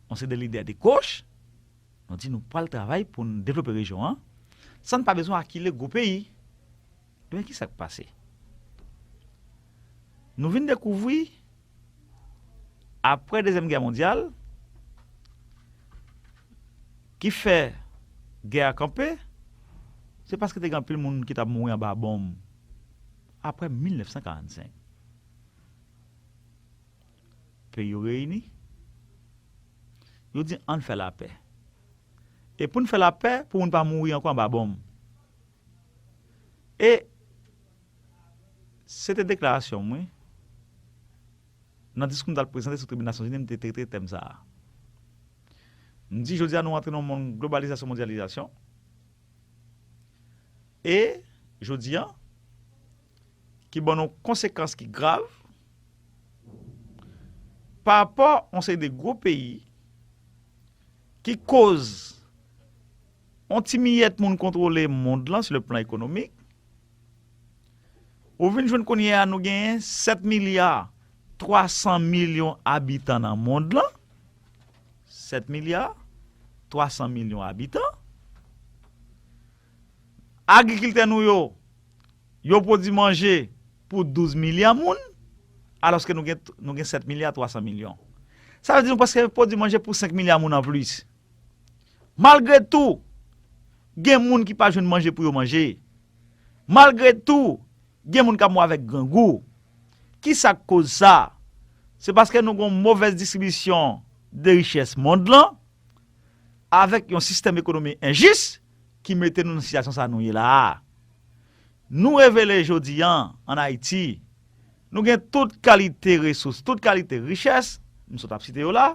yon seri de lidè de goch, nou di nou pral travay pou n devlope rejyon an, san n pa bezwen akile gwo peyi. Ebyen, kisa k pase? Nou vin dekouvri, apre Dezyèm Gè Mondyal, ki fè gè a kanpe, se paske te gen anpil moun ki t ap mouri anba bonm apre mil nèf san karannsenk. peyi yo reyini. Yo di ann fè lapè. E pou n fè lapè, pou moun pa mouri ankò anba bonm. E se te deklarasyon m, wi. Nan diskou m t al prezante sou tribin Nasyonzini, m te trete tèm sa a. M di jodi a nou antre nan yon monn globalizasyon, mondyalizasyon. E jodi a, ki ban nou konsekans ki grav pa rapò yon seri de gwo peyi ki koz yon ti miyèt moun kontwole mond lan sou le plan ekonomik. Ou vin jwenn kounye a nou genyen sèt milya twa san milyon abitan nan mond lan. Sèt milya twa san milyon abitan. Agrikiltè nou yo, yo pwodui manje pou douz milya moun, alòske nou gen, nou gen sèt milya twa san milyon. Sa vle di nou prèske pwodui manje pou senk milya moun anplis. Malgre tou, gen moun ki pa jwenn manje pou yo manje. Malgre tou, gen moun k ap mouri avèk grangou. Ki sa k koz sa? Se paske nou gen yon movèz distribisyon de richès mond lan, avèk yon sistèm ekonomi enjis ki mete nou nan sitiyasyon sa nou ye la a. Nou revele jodi a, ann Ayiti, nou gen tout kalite resous, tout kalite richès, m sot ap site yo la,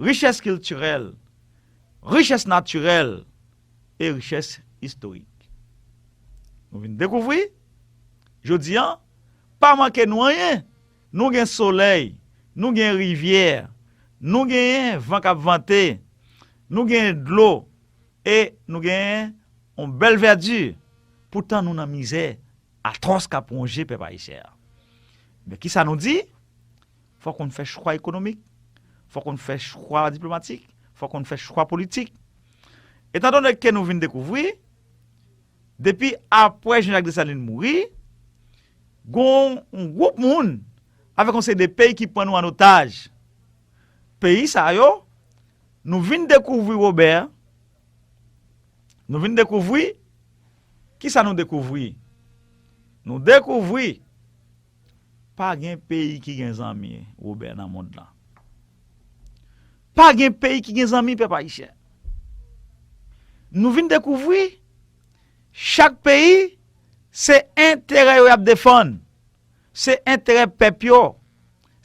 richès kiltirèl, richès natirèl e richès istorik. Nou vin dekouvri, jodi a, pa manke nou anyen. Nou gen solèy, nou gen rivyè, nou gen van k ap vante, nou gen dlo, e nou gen yon bèl vèdi. Poutan nou nan mizè atwòs k ap wonje pèp ayisyen an. Men kisa nou di? Fòk nou fè chwa ekonomik, fòk nou fè chwa diplomatik, fòk nou fè chwa politik. Etandone ke nou vin dekouvri, depi apre Jean Jacques Dessalines mouri, gen yon gwoup moun avèk yon seri de peyi ki pran nou an otaj. Peyi sa yo, nou vin dekouvri Wobè, nou vin dekouvri, kisa nou dekouvri? Nou dekouvri pa gen peyi ki gen zanmi Wobè nan mond lan. Pa gen peyi ki gen zanmi pèp ayisyen. Nou vin dekouvri chak peyi se enterè yo y ap defann, se enterè pèp yo,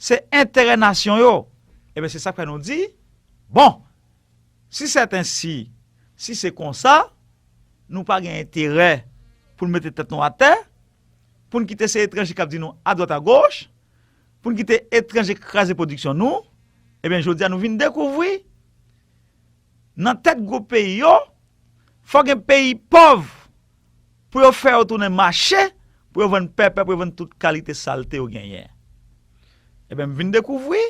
se enterè nasyon yo. Ebyen, se sa k fè nou di, bon, si sèten si, si se konsa, nou pa gen enterè pou n mete tèt nou atè, pou n kite se etranje k ap di nou adwat agoch, pou n kite etranje kraze pwodiksyon nou, ebyen, jodi a nou vin dekouvri, nan tèt gwo peyi yo, fò gen peyi pòv pou yo fè yo tounen mache, pou yo vann pèpè, pou yo vann tout kalite salte yo genyen. Ebyen, m vin dekouvri,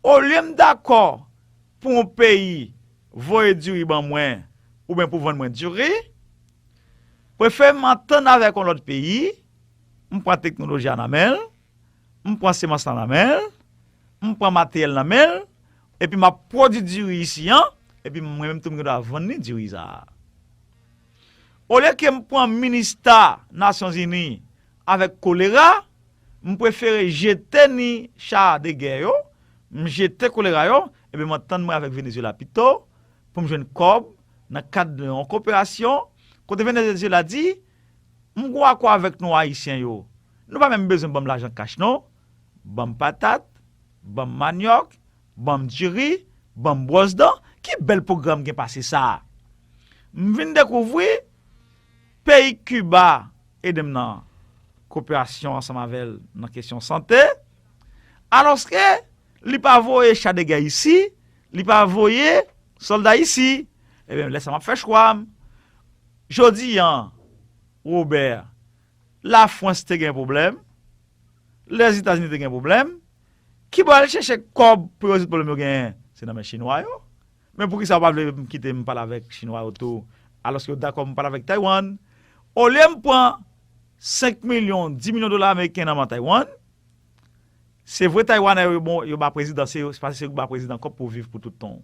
olye m dakò pou yon peyi voye diri ban mwen, oubyen pou vann mwen diri, prefere m antann avèk yon lòt peyi, m pran teknoloji a nan men l, m pran semans lan nan men l, m pran materyèl nan men l, epi m ap pwodui diri isi an, epi mwen menm tou m gen dwa vann li diri sa a. Olye ke m pran minista Nasyonzini avèk kolera, m prefere jete ni cha de gè yo, m jete kolera yo, epi m antann mwen avèk Venezuela pito, pou m jwenn kòb nan kad yon koperasyon, kote Venezuela di, m gwo akò avèk nou Ayisyen yo. Nou pa menm bezwen ban m lajan kach non. Ban m patat, ban m manyòk, ban m diri, ban m bwòsdan. Ki bèl pwogram gen pase sa? M vin dekouvri peyi Kiba ede m nan koperasyon ansanm avè l nan kesyon sante, alòske li pa voye cha de gè isi, li pa voye sòlda isi. Ebyen, lè sa m ap fè chwa m. Jodi a, Wobè, Lafrans te gen pwoblèm, Lèzetazini te gen pwoblèm, ki bò al chèche kòb pou yo rezoud pwoblèm yo genyen? Se nan men Chinwa yo. Men poukisa w pa vle m kite m pale avèk Chinwa yo tou, alòske yo dakò m pale avèk Taiwan? Olye m pran senk milyon, dis milyon dola ameriken nan men Taiwan, se vre Taiwanè yo, bon, yo ba prezidan, se yo, se paske se yo ki ba prezidan kòb pou viv pou tout tan.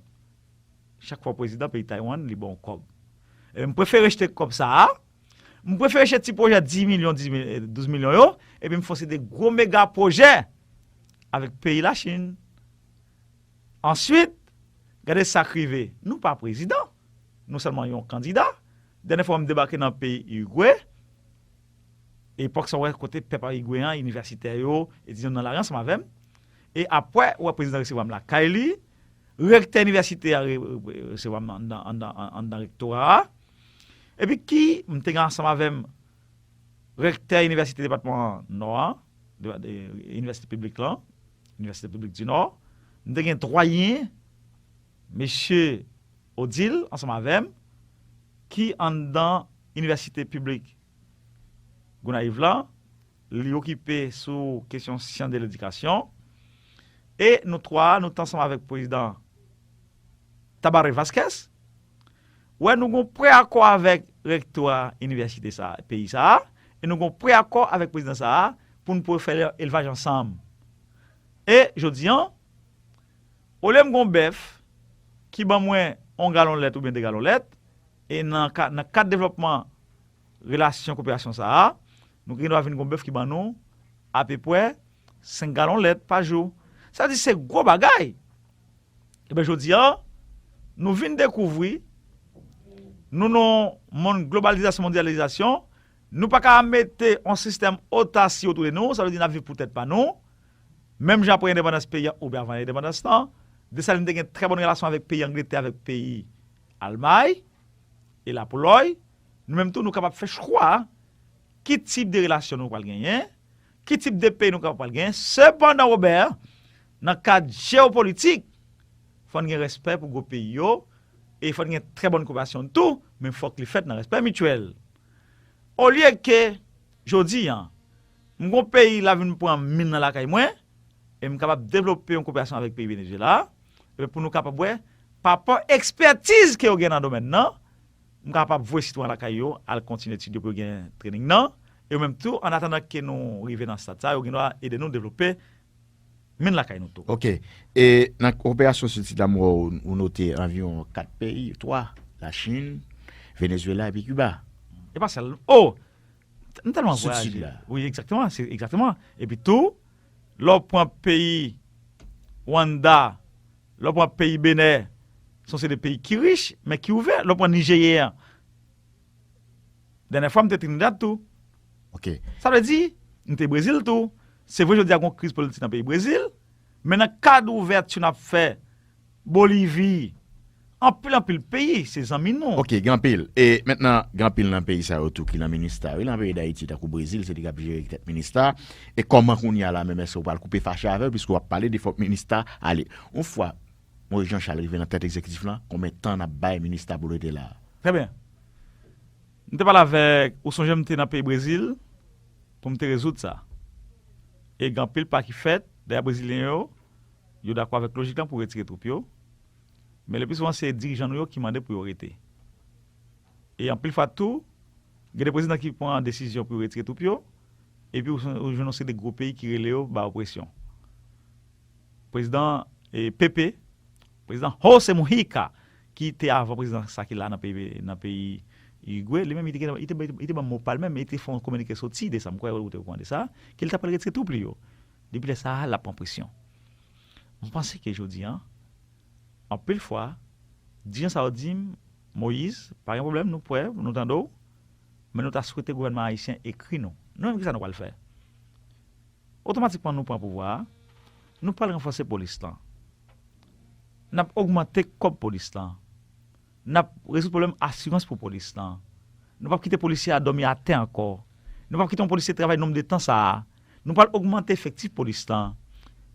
Chak fwa prezidan peyi Taiwan, li ba w kòb. E m prefere jete kòb sa a, m prefere jete ti pwojè dis milyon, dis mil, douz milyon yo, epi m fè yon seri de gwo mega pwojè avèk peyi Lachin. Answit, gade sa k rive. Nou pa prezidan. Nou sèlman yon kandida. Dènyè fwa m debake nan peyi Irigwe, epòk sa w wè kote pèp irigweyen an, inivèsitè yo, etidyan nan lari ansanm avè m. E apre, ou wè prezidan resevwa m lakay li, rektè inivèsite a re- re- resevwa m anndan, anndan, anndan rektora a. Epi ki, m te gen ansanm avè m rektè inivèsite depatman Nò a, de- de- inivèsite piblik lan, Inivèsite Piblik di Nò. M te gen dwayen, mesye Odile, ansanm avè m, ki anndan inivèsite piblik Gonayiv lan, li okipe sou kesyon syans de ledikasyon. E nou twa, nou t ansanm avèk prezidan Tabarre Vazquez. Wè, nou gon prè akò avèk rektè a inivèsite sa, peyi sa a, e nou gon prè akò avèk prezidan sa a pou n pou fè elvaj ansanm. E jodi an, olye m gon bèf ki ban mwen yon galon lèt oubyen de galon lèt, e nan ka- nan kad devlòpman relasyon koperasyon sa a, nou gen dwa vin gon bèf ki ban nou apeprè senk galon lèt pa jou. Sa di se gwo bagay. Ebyen, jodi a, nou vin dekouvri, nou nan yon monn globalizasyon, mondyalizasyon, nou pa ka mete yon sistèm otarsi otou de nou, sa vle di n ap viv pou tèt pa nou. Menm jan apre endepandans peyi a, oubyen avan endepandans lan, Desalin te gen trè bòn relasyon avèk peyi Angletè, avèk peyi Almay, e Lapolòy. Nou menm tou, nou kapab fè chwa ki tip de relasyon nou pral genyen, ki tip de peyi nou kapab pral genyen. Sepandan, Wobè, nan kad jewopolitik, fò n gen respè pou gwo peyi yo, e fò n gen trè bòn koperasyon tou, men fòk li fèt nan respè mityèl. Olye ke, jodi a, m gon peyi la vin pran min nan lakay mwen, e m kapab devlope yon koperasyon avèk peyi Venezuela, e pou nou kapab wè, pa rapò ekspètiz ke yo gen nan domèn nan, m kapab voye sitwayen lakay yo al kontinye etid yo pou yo gen trening nan, e yo menm tou, an atandan ke nou rive nan stad sa, yo gen dwa ede nou devlope min lakay nou tou. Ok. E nan operasyon Sud Sid la, m wè w, ou note anviwon kat peyi, twa, Lachin, Venezuela epi Kiba. E pa sèl, oh! M tèlman vwayaje. Sud Sid la. Wi, egzakteman, se egzakteman. Epi tou, lè w pran peyi Rwanda, lè w pran peyi Benè, se yon seri de peyi ki rich, men ki ouvè. Lè w pran Nijeryen an, dènyè fwa m te Trinidad tou. Ok. Sa vle di, m te Brezil tou. Se vre, jodi a gon kriz politik nan peyi Brezil, men nan kad ouvèti n ap fè Bolivi, anpil, anpil peyi, se zanmi nou. Ok, gen anpil. E mentnan, gen anpil nan peyi sa yo tou ki nan minista, wi, nan peyi Dayiti, tankou Brezil, se li k ap jere tèt minista. E kòman kounye a la menm, èske w pral koupe fache avè l, piske w ap pale de fòk minista ale? Yon fwa Moïse Jean Charles rive nan tèt egzekitif lan, konbyen tan n ap bay minista pou l rete la? Trè byen. M te pale avèk, ou sonje m te nan peyi Brezil pou m te rezoud sa. E gen anpil pa ki fèt, dayè brezilyen yo, yo dakò avèk lojik lan pou retire twoup yo. Men le pli souvan se dirijan nou yo ki mande pou yo rete. E anpil fwa tou, gen de prezidan ki pran desizyon pou yo retire twoup yo, epi ou, ou jwenn yon seri de gwo peyi ki rele yo ba yo presyon. Prezidan, e, Pepe, prezidan José Mujica, ki te avan prezidan sa ki la nan peyi, nan peyi Irigwe, li menm, li te, li te, li te ban mo pa l menm, li te fè yon kominike soti de sa, m kwè ou te okouran de sa, ke li ta pral retire twoup li yo. Depi lè sa a, l ap pran presyon. M panse ke jodi a, anpil fwa, dirijan sa yo di m, Moyiz, pa gen pwoblèm, nou prè, nou tande w, men nou ta swete gouvènman ayisyen ekri nou. Nou menm, kisa nou pral fè? Otomatikman, nou pran pouvwa a, nou pral ranfòse polis lan. N ap ogmante kòb polis lan. N ap rezoud pwoblèm asirans pou polis lan. Nou p ap kite polisye a dòmi atè ankò. Nou p ap kite yon polisye travay nonb de tan sa a. Nou pral ogmante efektif polis lan.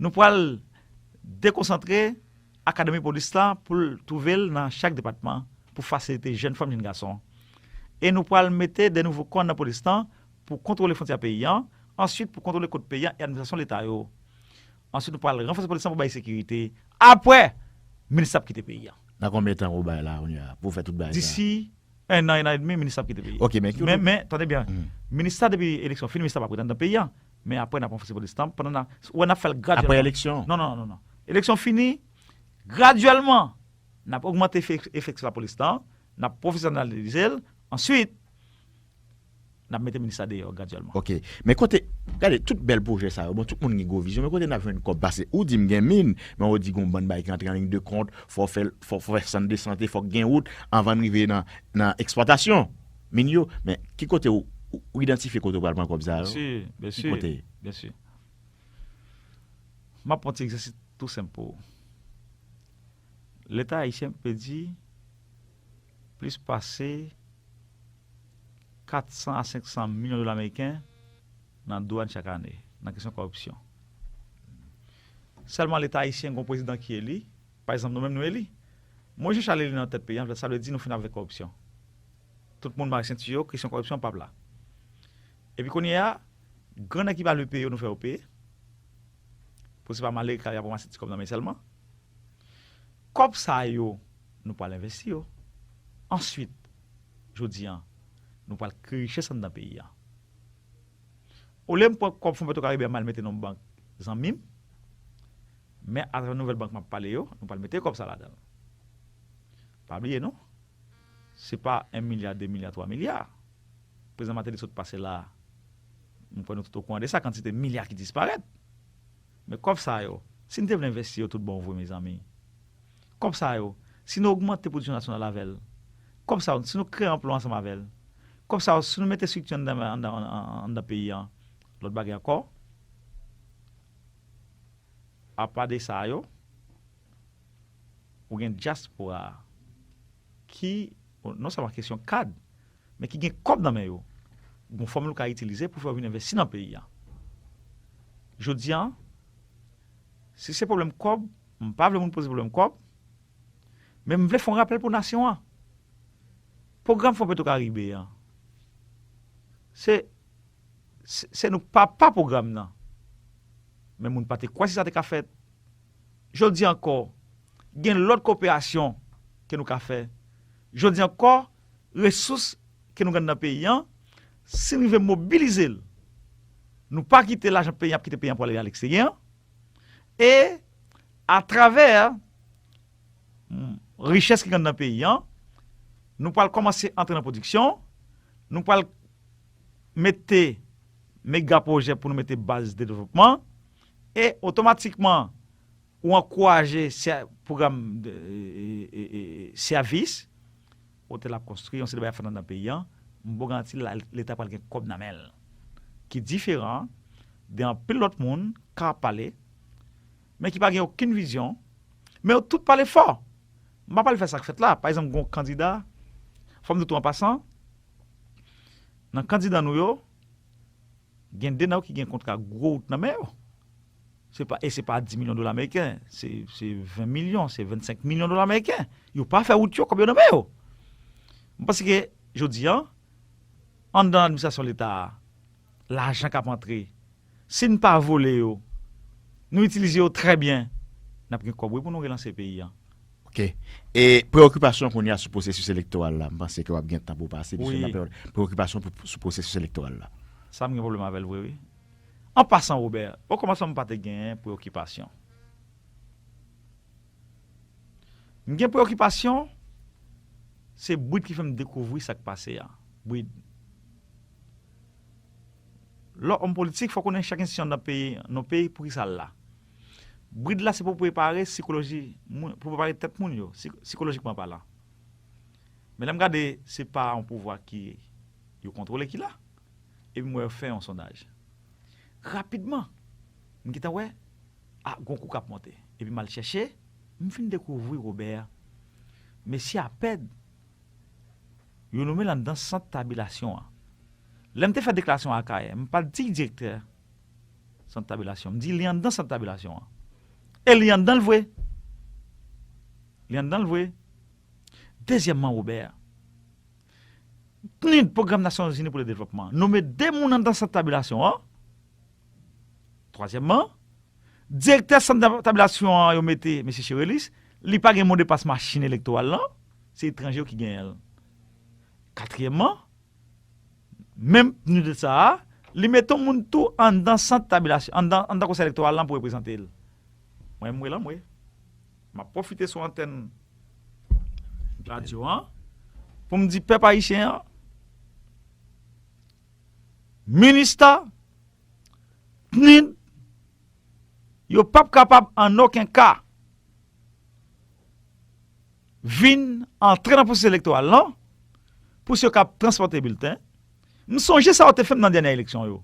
Nou pral dekonsantre akademi polis lan pou l twouve l nan chak depatman pou fasilite jèn fanm, jèn gason. E nou pral mete de nouvo kò nan polis lan pou kontwole fwontyè peyi an, answit pou kontwole kot peyi an e administrasyon leta yo. Answit, nou pral ranfòse polis lan pou bay sekirite. Apre, minis ap kite peyi an. Nan konbyen tan ou bay la, kounye a, pou fè tout bagay sa? Disi en an, en an edmi, minis ap kite peyi an. Ok, men ki... Men, men, tande byen. Minis la, depi eleksyon fini, minis la p ap ret anndan peyi an. Men apre, n ap ranfòse polis lan. Pandan n ap, wè, n ap fè l gradyèlman. Apre eleksyon? Non, non, non, non, non. Eleksyon fini, gradyèlman, n ap ogmante efe-, efektif lapolis lan, n ap pwofesyonalize l. Answit, n ap mete minis la deyò gradyèlman. Ok. Men kote, gade, tout bèl pwojè sa yo, bon, tout moun gen gwo vizyon, men kote n ap jwenn kòb? Pase ou di m gen min, men ou di gon bann bagay ki antre an liy de kont, fò w fè, fò, fò w fè sant de sante, fòk gen wout anvan n rive nan, nan eksplwatasyon min yo. Men ki kote ou, ou, ou idantifye kote ou pral pran kòb sa yo? Byen si, byen si. Ki kote? Byen si. M ap pran ti egzèsis tou senp pou ou. Leta ayisyen pèdi plis pase kat san a senk san milyon dola ameriken nan dwàn chak ane, nan kesyon kòripsyon. Sèlman Leta ayisyen gen yon prezidan ki eli, pa egzanp, nou menm nou eli. Mwen Jean Charles eli nan tèt peyi a, sa vle di nou fin avèk kòripsyon. Tout moun mare senti yo, kesyon kòripsyon p ap la. Epi kounye a, gran nèg ki pa vle peye yo, nou fè yo peye. Pou se pa malere k ap ranmase ti kòb nan men sèlman. Kòb sa yo, nou pral envesti yo. Answit, jodi a, nou pral kreye richès anndan peyi a. Olye m pran kòb Fon Petro Karibe a, m al mete nan yon bank zanmi m, men atravè nouvèl bank m ap pale yo, nou pral mete kòb sa ladan l. Pa bliye non, se pa en milya, de milya, twa milya. Prezidan Martelly sot pase la, m kwè nou tout okouran de sa, kantite milya ki disparèt. Men kòb sa yo, si n te vle envesti yo tout bon vre, mezanmi, kòb sa yo, si nou ogmante pwodiksyon nasyonal avè l, kòb sa yo, si nou kreye anplwa ansanm avè l, kòb sa yo, si nou mete estrikti anndan, anndan, anndan, anndan peyi a, lòt bagay ankò, apa de sa yo, ou gen dyaspora a ki, non sèlman kesyon kad, men ki gen kòb nan men yo, gon fòmil ou ka itilize pou fè yo vin envesti nan peyi a. Jodi a, si se pwoblèm kòb, m pa vle moun poze pwoblèm kòb, men m vle fè yon rapèl pou nasyon an. Pwogram Fon Petro Karibe a, se, se, se nou papa pwogram nan. Men moun pa te kwè si sa te ka fèt. Jodi ankò, gen lòt koperasyon ke nou ka fè. Jodi ankò, resous ke nou gen nan peyi an, si n rive mobilize l, nou pa kite lajan peyi an ap kite peyi an pou ale aleksteryè. E atravè, mm, richès ki gen nan peyi an, nou pral kòmanse antre nan pwodiksyon, nou pral mete mega pwojè pou nou mete baz de devlopman, e otomatikman, ou ankouraje sè-, pwogram de, e, e, e, e, sèvis, otèl ap konstwi, yon seri de bagay ap fèt anndan peyi an, m ba w garanti la, Leta pral gen kòb nan men l. Ki diferan de anpil lòt moun k ap pale, men ki pa gen okenn vizyon, men yo tout pale fò. M pa pale fè sa k fèt la. Pa egzanp, gen yon kandida, fò m di w tou an pasan, nan kandida nou yo, gen de nan yo ki gen kontra gwo wout nan men yo. Se pa, e se pa dis milyon dola ameriken, se, se ven milyon, se vennsenk milyon dola ameriken. Yo pa fè wout yo, kòb yo nan men yo. M panse ke, jodi a, anndan administrasyon Leta a, lajan k ap antre, si n pa vole yo, nou itilize yo trè byen, n ap gen kòb wi pou nou relanse peyi a. Ok. E preyokipasyon kounye a sou pwosesis elektoral la, m panse ke w ap gen tan pou w pase, piske n ap pale preyokipasyon pou, sou pwosesis elektoral la. Sa m gen pwoblèm avè l vre, wi. An pasan, Robert, okòmansman m pa te genyen preyokipasyon. M gen preyokipasyon, se Brid ki fè m dekouvri sa k pase a. Brid. Lè w òm politik, fò w konnen chak enstitisyon nan peyi, nan peyi, poukisa l la. Brid la, se pou prepare sikoloji moun, pou prepare tèt moun yo, sik-, sikolojikman palan. Men lè m gade, se pa yon pouvwa ki yo kontwole ki la. Epi m wè yo fè yon sondaj. Rapidman, m gentan wè, a, gon kou k ap monte. Epi m al chèche, m fin dekouvri Robert. Mesye a pèd. Yo nonmen l anndan sant tabilasyon an. Lè m te fè deklarasyon Akayè, m pa t di direktè sant tabilasyon. M di li anndan sant tabilasyon an. E li anndan l vre. Li anndan l vre. Dezyèmman, Robert, PNUD, Pwogram Nasyonzini pou le Devlopman, nonmen de moun anndan sant tabilasyon an. Twazyèmman, direktè sant tabilasyon an yo mete, mesye Cherelis, li pa gen modepas machin elektoral lan, se etranje yo ki genyen l. Katriyèmman, menm PNUD sa a, li mete yon moun tou anndan sant tabilasyon, anndan, anndan konsèy elektoral lan pou reprezante l. Mwen, m wè l anmwe. M ap pwofite sou antèn radyo an pou m di pèp ayisyen an, Minista, PNID, yo p ap kapab an okenn ka vin antre nan pwosesis elektoral lan pou si yo kab transpòte bilten. M sonje sa yo te fè m nan dènye eleksyon yo.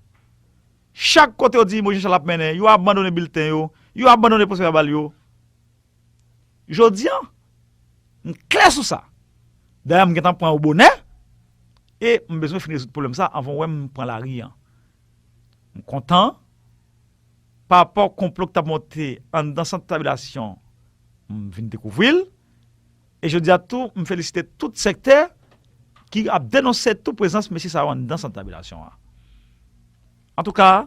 Chak kote yo di Moïse Jean Charles ap mennen, yo abandone bilten yo, yo abandone pwosè vèbal yo. Jodi a, m klè sou sa. Dayè, m gentan pran yo bonè e m bezwen fin rezoud pwoblèm sa anvan w wè m pran lari a. M kontan, pa rapò konplo k t ap monte anndan sant tabilasyon, m vin dekouvri l. E jodi a tou, m felisite tout sektè ki ap denonse tou prezans mesye sa yo anndan sant tabilasyon an. Antouka,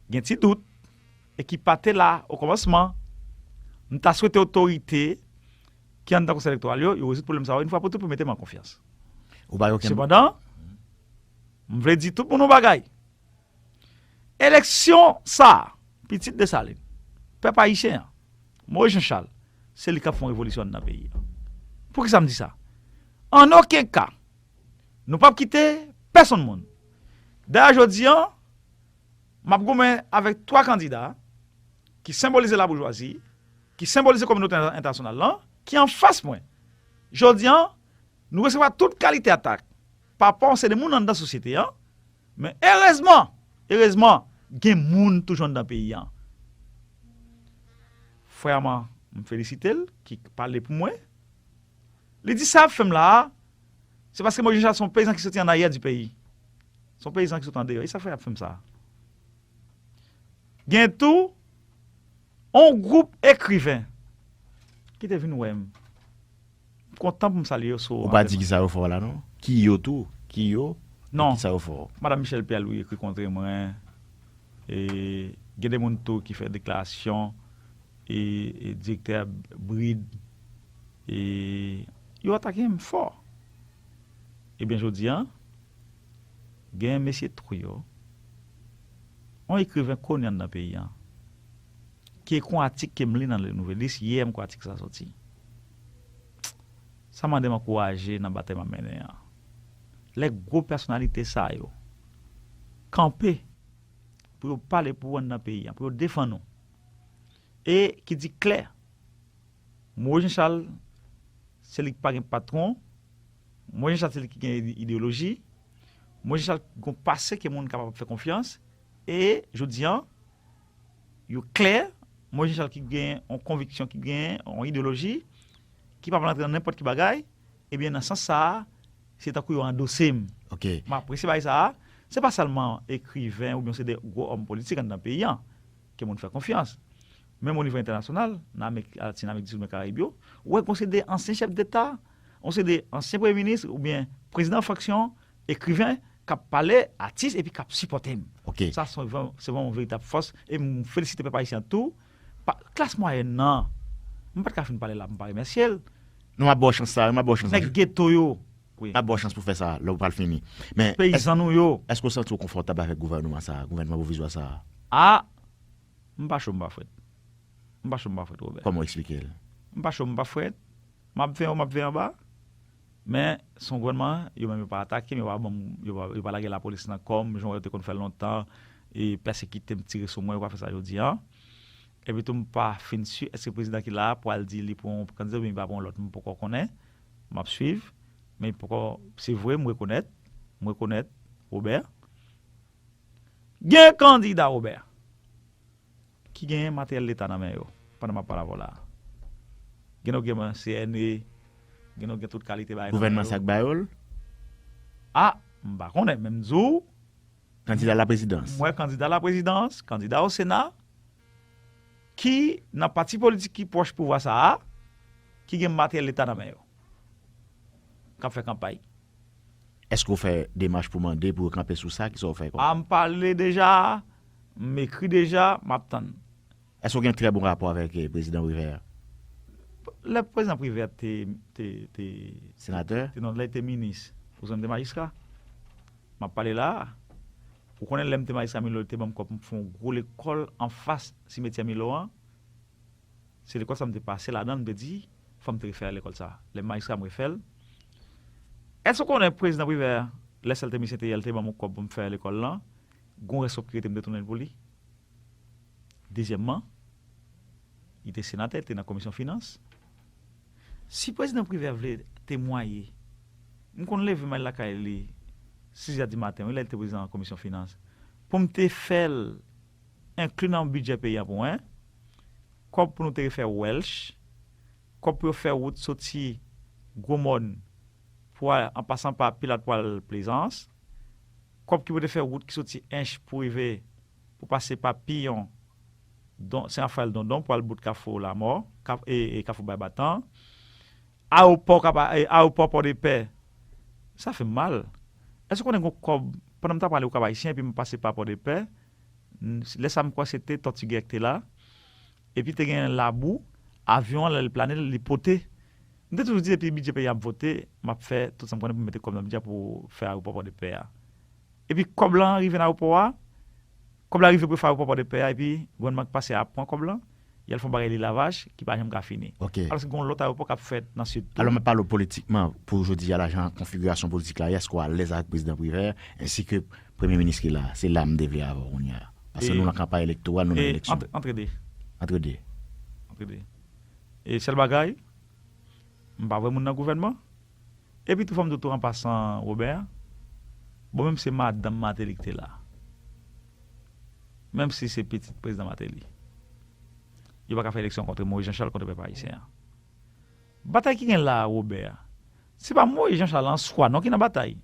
gen ti dout e ki pa te la okòmansman. M ta swete otorite ki anndan Konsèy Elektoral yo, yo rezoud pwoblèm sa yo yon fwa pou tout pou mete m an konfyans. Ou pa gen okenn... Sepandan, m vle di tout moun yon bagay. Eleksyon sa a, pitit Desalin, pèp ayisyen an, Moïse Jean Charles, se li k ap fè yon revolisyon anndan peyi a. Poukisa m di sa? An okenn ka, nou p ap kite pèsonn moun. Dayè, jodi a, m ap goumen avèk twa kandida ki senbolize laboujwazi, ki senbolize kominote entènasyonal lan, ki anfas mwen. Jodi a, nou resevwa tout kalite atak pa rapò yon seri de moun anndan sosyete an, men erezman, erezman, gen moun toujou anndan peyi an. Frè Armand, m felisite l, ki pale pou mwen. Li di sa y ap fè m la a, se paske Moïse Jean Charles se yon peyizan ki soti an aryè di peyi. Se yon peyizan ki soti andeyò. E sa fè y ap fè m sa. Gen tou yon gwoup ekriven ki te vin wè m. M kontan pou m salye yo sou antèn. Ou pa di ki sa yo fè w la non? Ki yo tou? Ki yo? Non. Ki sa yo fè w? Madanm Michèle Pierre Louis ekri kontre mwen. E gen de moun tou ki fè deklarasyon. E, e direktè BRID, e yo atake m fò. Ebyen, jodi a, gen mesye Trouillot, yon ekriven koni anndan peyi a, ki ekri yon atik ke m li nan Le Nouvelliste, yè m kwè atik sa soti. Sa mande m ankouraje nan batay m ap mennen an. Lè gwo pèsonalite sa yo kanpe pou yo pale pou ou anndan peyi a, pou yo defann ou, e ki di klè, Moïse Jean Charles, se li ki pa gen patwon. Moïse Jean Charles, se li ki gen ide-, ideyoloji. Moïse Jean Charles gen yon pase ke moun kapab fè konfyans. E jodi a, yo klè. Moïse Jean Charles ki gen yon konviksyon, ki gen yon ideyoloji, ki pa pral antre nan nenpòt ki bagay. Ebyen, nan sans sa a, se tankou yo andose m. Ok. M apresye bagay sa a. Se pa sèlman ekriven oubyen se de gwo òm politik anndan peyi a ke moun fè konfyans. Menm o nivo entènasyonal, nan Amerik Latin, Amerik di Sid, oubyen Karayib yo, ou wè gon seri de ansyen chèf deta, gon seri de ansyen premye minis, oubyen prezidan fraksyon, ekriven, k ap pale, atis, epi k ap sipòte m. Ok. Sa se vrè-, se vrèman yon veritab fòs, e m felisite pèp ayisyen an tou. Pa, klas mwayèn nan, m pa t ka fin pale la, m pa remèsye l. Non, m ap ba w chans sa, m ap ba w chans sa. Nèg geto yo. Wi. M ap ba w chans pou fè sa, lè w pral fini. Men, peyizan nou yo. Èske w santi w konfòtab avèk gouvènman sa, gouvènman pwovizwa sa? A, M pa cho, m pa frèt. M pa cho, m pa frèt, Robert. Kòman w eksplike l? M pa cho, m pa frèt. M ap ven wo, m ap ven anba. Men, se yon gouvènman, yo menm yo pa atake m, yo pa ban m, yo pa, yo pa lage lapolis nan kò m, jan yo te konn fè l lontan, e pèsekite m, tire sou mwen, yo pa fè sa jodi a. Epi tou, m pa fin si èske prezidan ki la a pral di li pran yon kandida oubyen li pa pran yon lòt, m poko konnen. M ap swiv, men poko, se vre, m rekonèt, m rekonèt, Robert. Gen kandida, Robert, ki genyen materyèl leta nan men yo, pandan m ap pale avè w la a. Gen yo gen C N E, gen yo gen tout kalite bagay nan men yo. Gouvènman sa k ba yo l? A, m pa konnen, men m di w, kandida laprezidans. M wè kandida laprezidans, kandida o Sena, ki nan pati politik ki pwòch pouvwa sa a, ki gen materyèl leta nan men yo, k ap fè kanpay. Èske w fè demach pou mande pou yo kanpe sou sa? Kisa w fè kòm... A, m pale deja, m ekri deja, m ap tann. Èske w gen trè bon rapò avèk, eh, prezidan Privert? Lè prezidan Privert te, te, te... Senatè? Te, non, lè l te minis, oubyen m te majistra. M ap pale la a. Ou konnen lè m te majistra Milo, li te ban m kòb pou m fè yon gwo lekòl anfas simetyè Milo an. Se lekòl sa m te pase ladan l, m te di, fò m te refè lekòl sa. Lè m majistra, m refè l. Èske w konnen prezidan Privert lè sèl te misye te ye, l te ban m yon kòb pou m fè lekòl lan, gen yon rès kòb ki rete, m te tounen l pou li. Dezyèmman, li te senatè, li te nan komisyon finans. Si prezidan Privè vle temwaye, m konn leve m al lakay li sizè di maten, wi, lè li te prezidan komisyon finans, pou m te fè l enkli nan bidjè peyi a pou mwen, kòb pou nou te refè Welch, kòb pou yo fè wout soti Gwo Mòn pou al, an pasan pa Pilat pou al Plezans, kòb ki pou te fè wout ki soti Ench pou rive, pou pase pa Piyon, Don, Sen Rafayèl Dondon pou al bout Kafou Lamò, Kaf, e, e Kafou Baybatan, ayewopò Kap, e, ayewopò Pòdepè. Sa fè m mal. Èske w konnen gen yon kòb, pandan m t ap prale Okap Ayisyen, epi m pase pa Pòdepè, n, lè sa m kwè se te Tòtigè k te la, epi te gen labou, avyon an, lè l plane, li pote. M te toujou di, depi bidjè peyi a ap vote, m ap fè tout sa m konnen pou m mete kòb nan bidjè pou fè ayewopò Pòdepè a. Epi kòb lan rive nan ayewopò a, kòb la rive pou yo fè ayewopò Pòdepè a, epi gouvènman k pase a ap pran kòb lan, y al fè yon bagay lelavaj ki pa janm ka fini. Ok. Alòske gen yon lòt ayewopò k ap fèt nan sid tou. Alò, m ap pale w politikman pou jodi a la, jan konfigirasyon politik la ye, èske w alèz avèk prezidan Privè, ensi ke premye minis ki la? Se la m te vle avè w kounye a. Paske nou nan kanpay elektoral, nou nan eleksyon. Antre, antre de. Antre de. Antre de. E sèl bagay, m pa vre moun nan gouvènman. Epi tou, fò m di w tou an pasan, Wobè, bon, menm si se madanm Mateli ki te la, menm si se pitit prezidan Mateli, yo pa ka fè eleksyon kont Moyiz Janchal, kont pèp ayisyen an. Batay ki gen la a, Wobè, se pa Moyiz Janchal an swa non ki nan batay.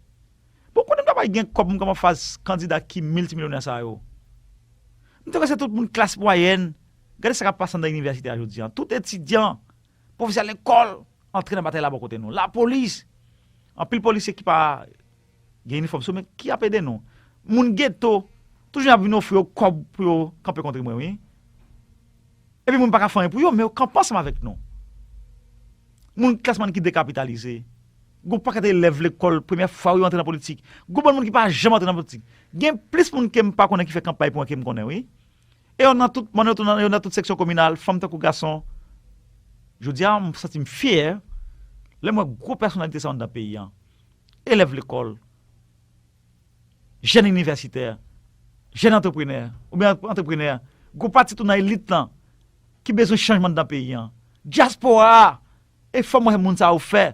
Bon, konnen m ta pral gen kòb, m kòman fas kandida ki miltimilyonè sa yo. M te kwè se tout moun klas mwayèn. Gade sa k ap pase anndan inivèsite a jodi a. Tout etidyan, pwofesè lekòl, antre nan batay la bò kote nou. Lapolis, anpil polisye ki pa gen inifòm sou, men ki ap ede nou. Moun geto, toujou y ap vin ofri yo kòb pou yo kanpe kont mwen, wi. Epi moun pa ka fè anyen pou yo, men yo kanpe ansanm avèk nou. Moun klas mwayèn ki dekapitalize. Gon pakèt elèv lekòl, premyè fwa yo antre nan politik. Gon bann moun ki pa janm antre nan politik. Gen plis moun ke m pa konnen ki fè kanpay pou mwen ke m konnen, wi. E yo nan tout, mwen, yo nan, yo nan tout seksyon kominal, fanm tankou gason. Jodi a, m santi m fyè lè m wè gwo pèsonalite sa yo anndan peyi a. Elèv lekòl, jèn inivèsitè, jèn antreprenè, oubyen antreprenè, gwo pati tou nan elit lan ki bezwen chanjman anndan peyi a. Dyaspora a, efò mwen moun sa yo fè,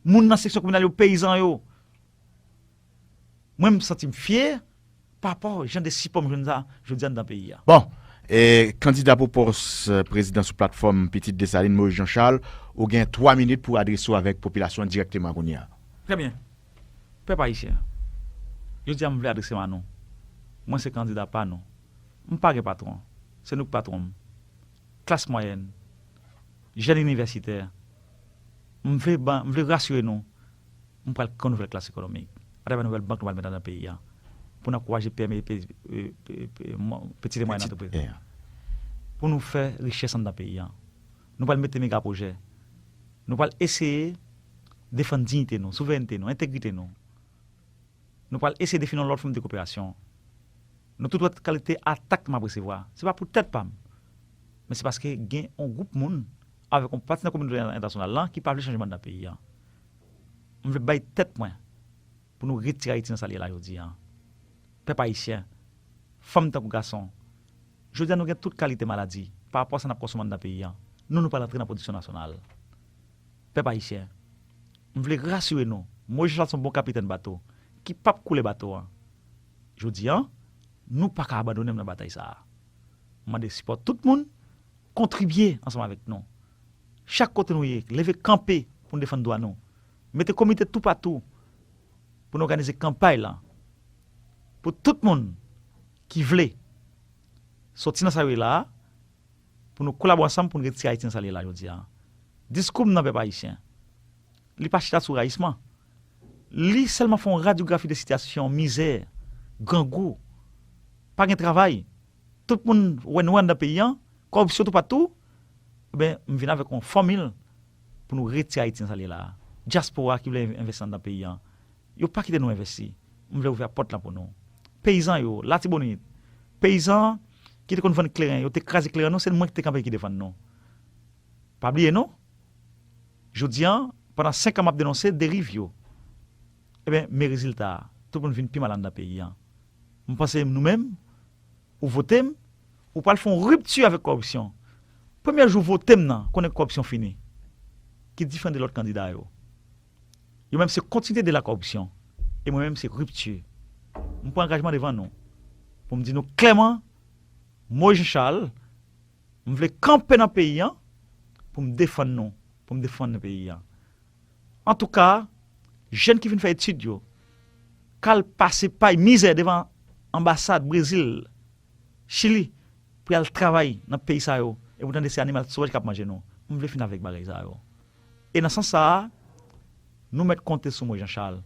moun nan seksyon kominal yo, peyizan yo. Mwen, m santi m fyè pa rapò jan de sipò m jwenn sa jodi a anndan peyi a. Bon, e, kandida pou pòs, e, prezidan sou platfòm Pitit Desalin, Moyiz Janchal, ou gen twa minit pou adrese w avèk popilasyon an dirèkteman kounye a. Trè byen. Pèp ayisyen, jodi a m vle adrese m a nou. Mwen se kandida pa nou. M pa gen patwon. Se nou k patwon m. Klas mwayèn, jèn inivèsitè, m vle ban, m vle rasire nou, m pral kreye yon nouvèl klas ekonomik. Atravè nouvèl bank nou pral met anndan peyi a. Pou n ankouraje P M E, pe-, pe-, pe-, pe-, mwa-, pitit e mwayèn antrepriz. Pou nou fè richès anndan peyi a. Nou pral mete mega pwojè. Nou pral eseye defann diyite nou, souverènte nou, entegrite nou. Nou pral eseye defini yon lòt fòm de koperasyon. Nou tout wè kalite atak m ap resevwa. Se pa pou tèt pa m. Men se paske gen yon gwoup moun avèk yon pati nan kominote entènasyonal lan ki pa vle chanjman nan peyi a. M vle bay tèt mwen pou nou retire Ayiti nan sa l ye la jodi a. Pèp ayisyen, fanm tankou gason, jodi a nou gen tout kalite maladi pa rapò a sa n ap konsome anndan peyi a. Nou, nou pral antre nan pwodiksyon nasyonal. Pèp ayisyen, m vle rasire nou, Moyiz Janchal se yon bon kapitèn bato ki p ap koule bato a. Jodi a, nou pa ka abandone m nan batay sa a. M mande sipò tout moun, kontribye ansanm avèk nou. Chak kote nou ye, leve kanpe pou n defann dwa nou. Mete komite toupatou pou n òganize kanpay la. Pou tout moun ki vle soti nan sa yo ye la a, pou nou kolabore ansanm pou n retire Ayiti nan sa l ye la jodi a. Diskou m nan, pèp ayisyen, li pa chita sou rayisman. Li sèlman fè yon radyografi de sitiyasyon mizè, grangou, pa gen travay. Tout moun wè nwè anndan peyi a, kòripsyon toupatou. Ebyen, m vin avèk yon fòmil pou nou retire Ayiti nan sa l ye la a. Dyaspora ki vle envesti anndan peyi a, yo pa kite nou envesti. M vle ouvè pòt la pou nou. Peyizan yo, Latibonit, peyizan ki te konn vann kleren, yo te kraze kleren nou, se mwen ki te kanpe ki defann nou. Pa bliye non, jodi a, pandan senk an m ap denonse deriv yo. Ebyen, men rezilta a. Tout moun vin pi mal anndan peyi a. M panse nou menm, ou vote m, ou pral fè yon ripti avèk kòripsyon. Premye jou vote m nan, konnen kòripsyon fini. Ki diferan de lòt kandida yo? Yo menm se kontinite de la kòripsyon. E mwen menm se ripti. M pran angajman devan nou pou m di nou klèman, Moïse Jean Charles, m vle kanpe nan peyi an pou m defann nou, pou m defann peyi an. Antouka, jèn ki vin fè etid yo, k al pase pay mizè devan anbasad Brezil, Chili, pou y al travay nan peyi sa yo, e pou tande se animal sovaj k ap manje nou. M vle fin avèk bagay sa yo. E nan sans sa a, nou mèt konte sou mwen, Jean Charles,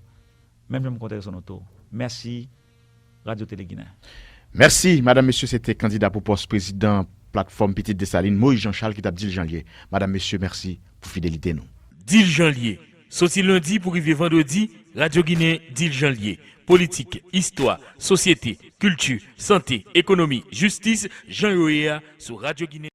menm jan m konte sou nou tou. Mèsi, Radyo Tele Ginen. Mèsi, madanm, mesye, se te kandida pou pòs prezidan Platfòm Pitit Desalin, Moïse Jean Charles, ki t ap di l jan l ye. Madanm, mesye, mèsi pou fidelite nou. Di l jan l ye. Soti lendi pou rive vandredi, Radyo Ginen di l jan l ye. Politik, istwa, sosyete, kilti, sante, ekonomi, jistis, jan yo ye a, sou Radyo Ginen.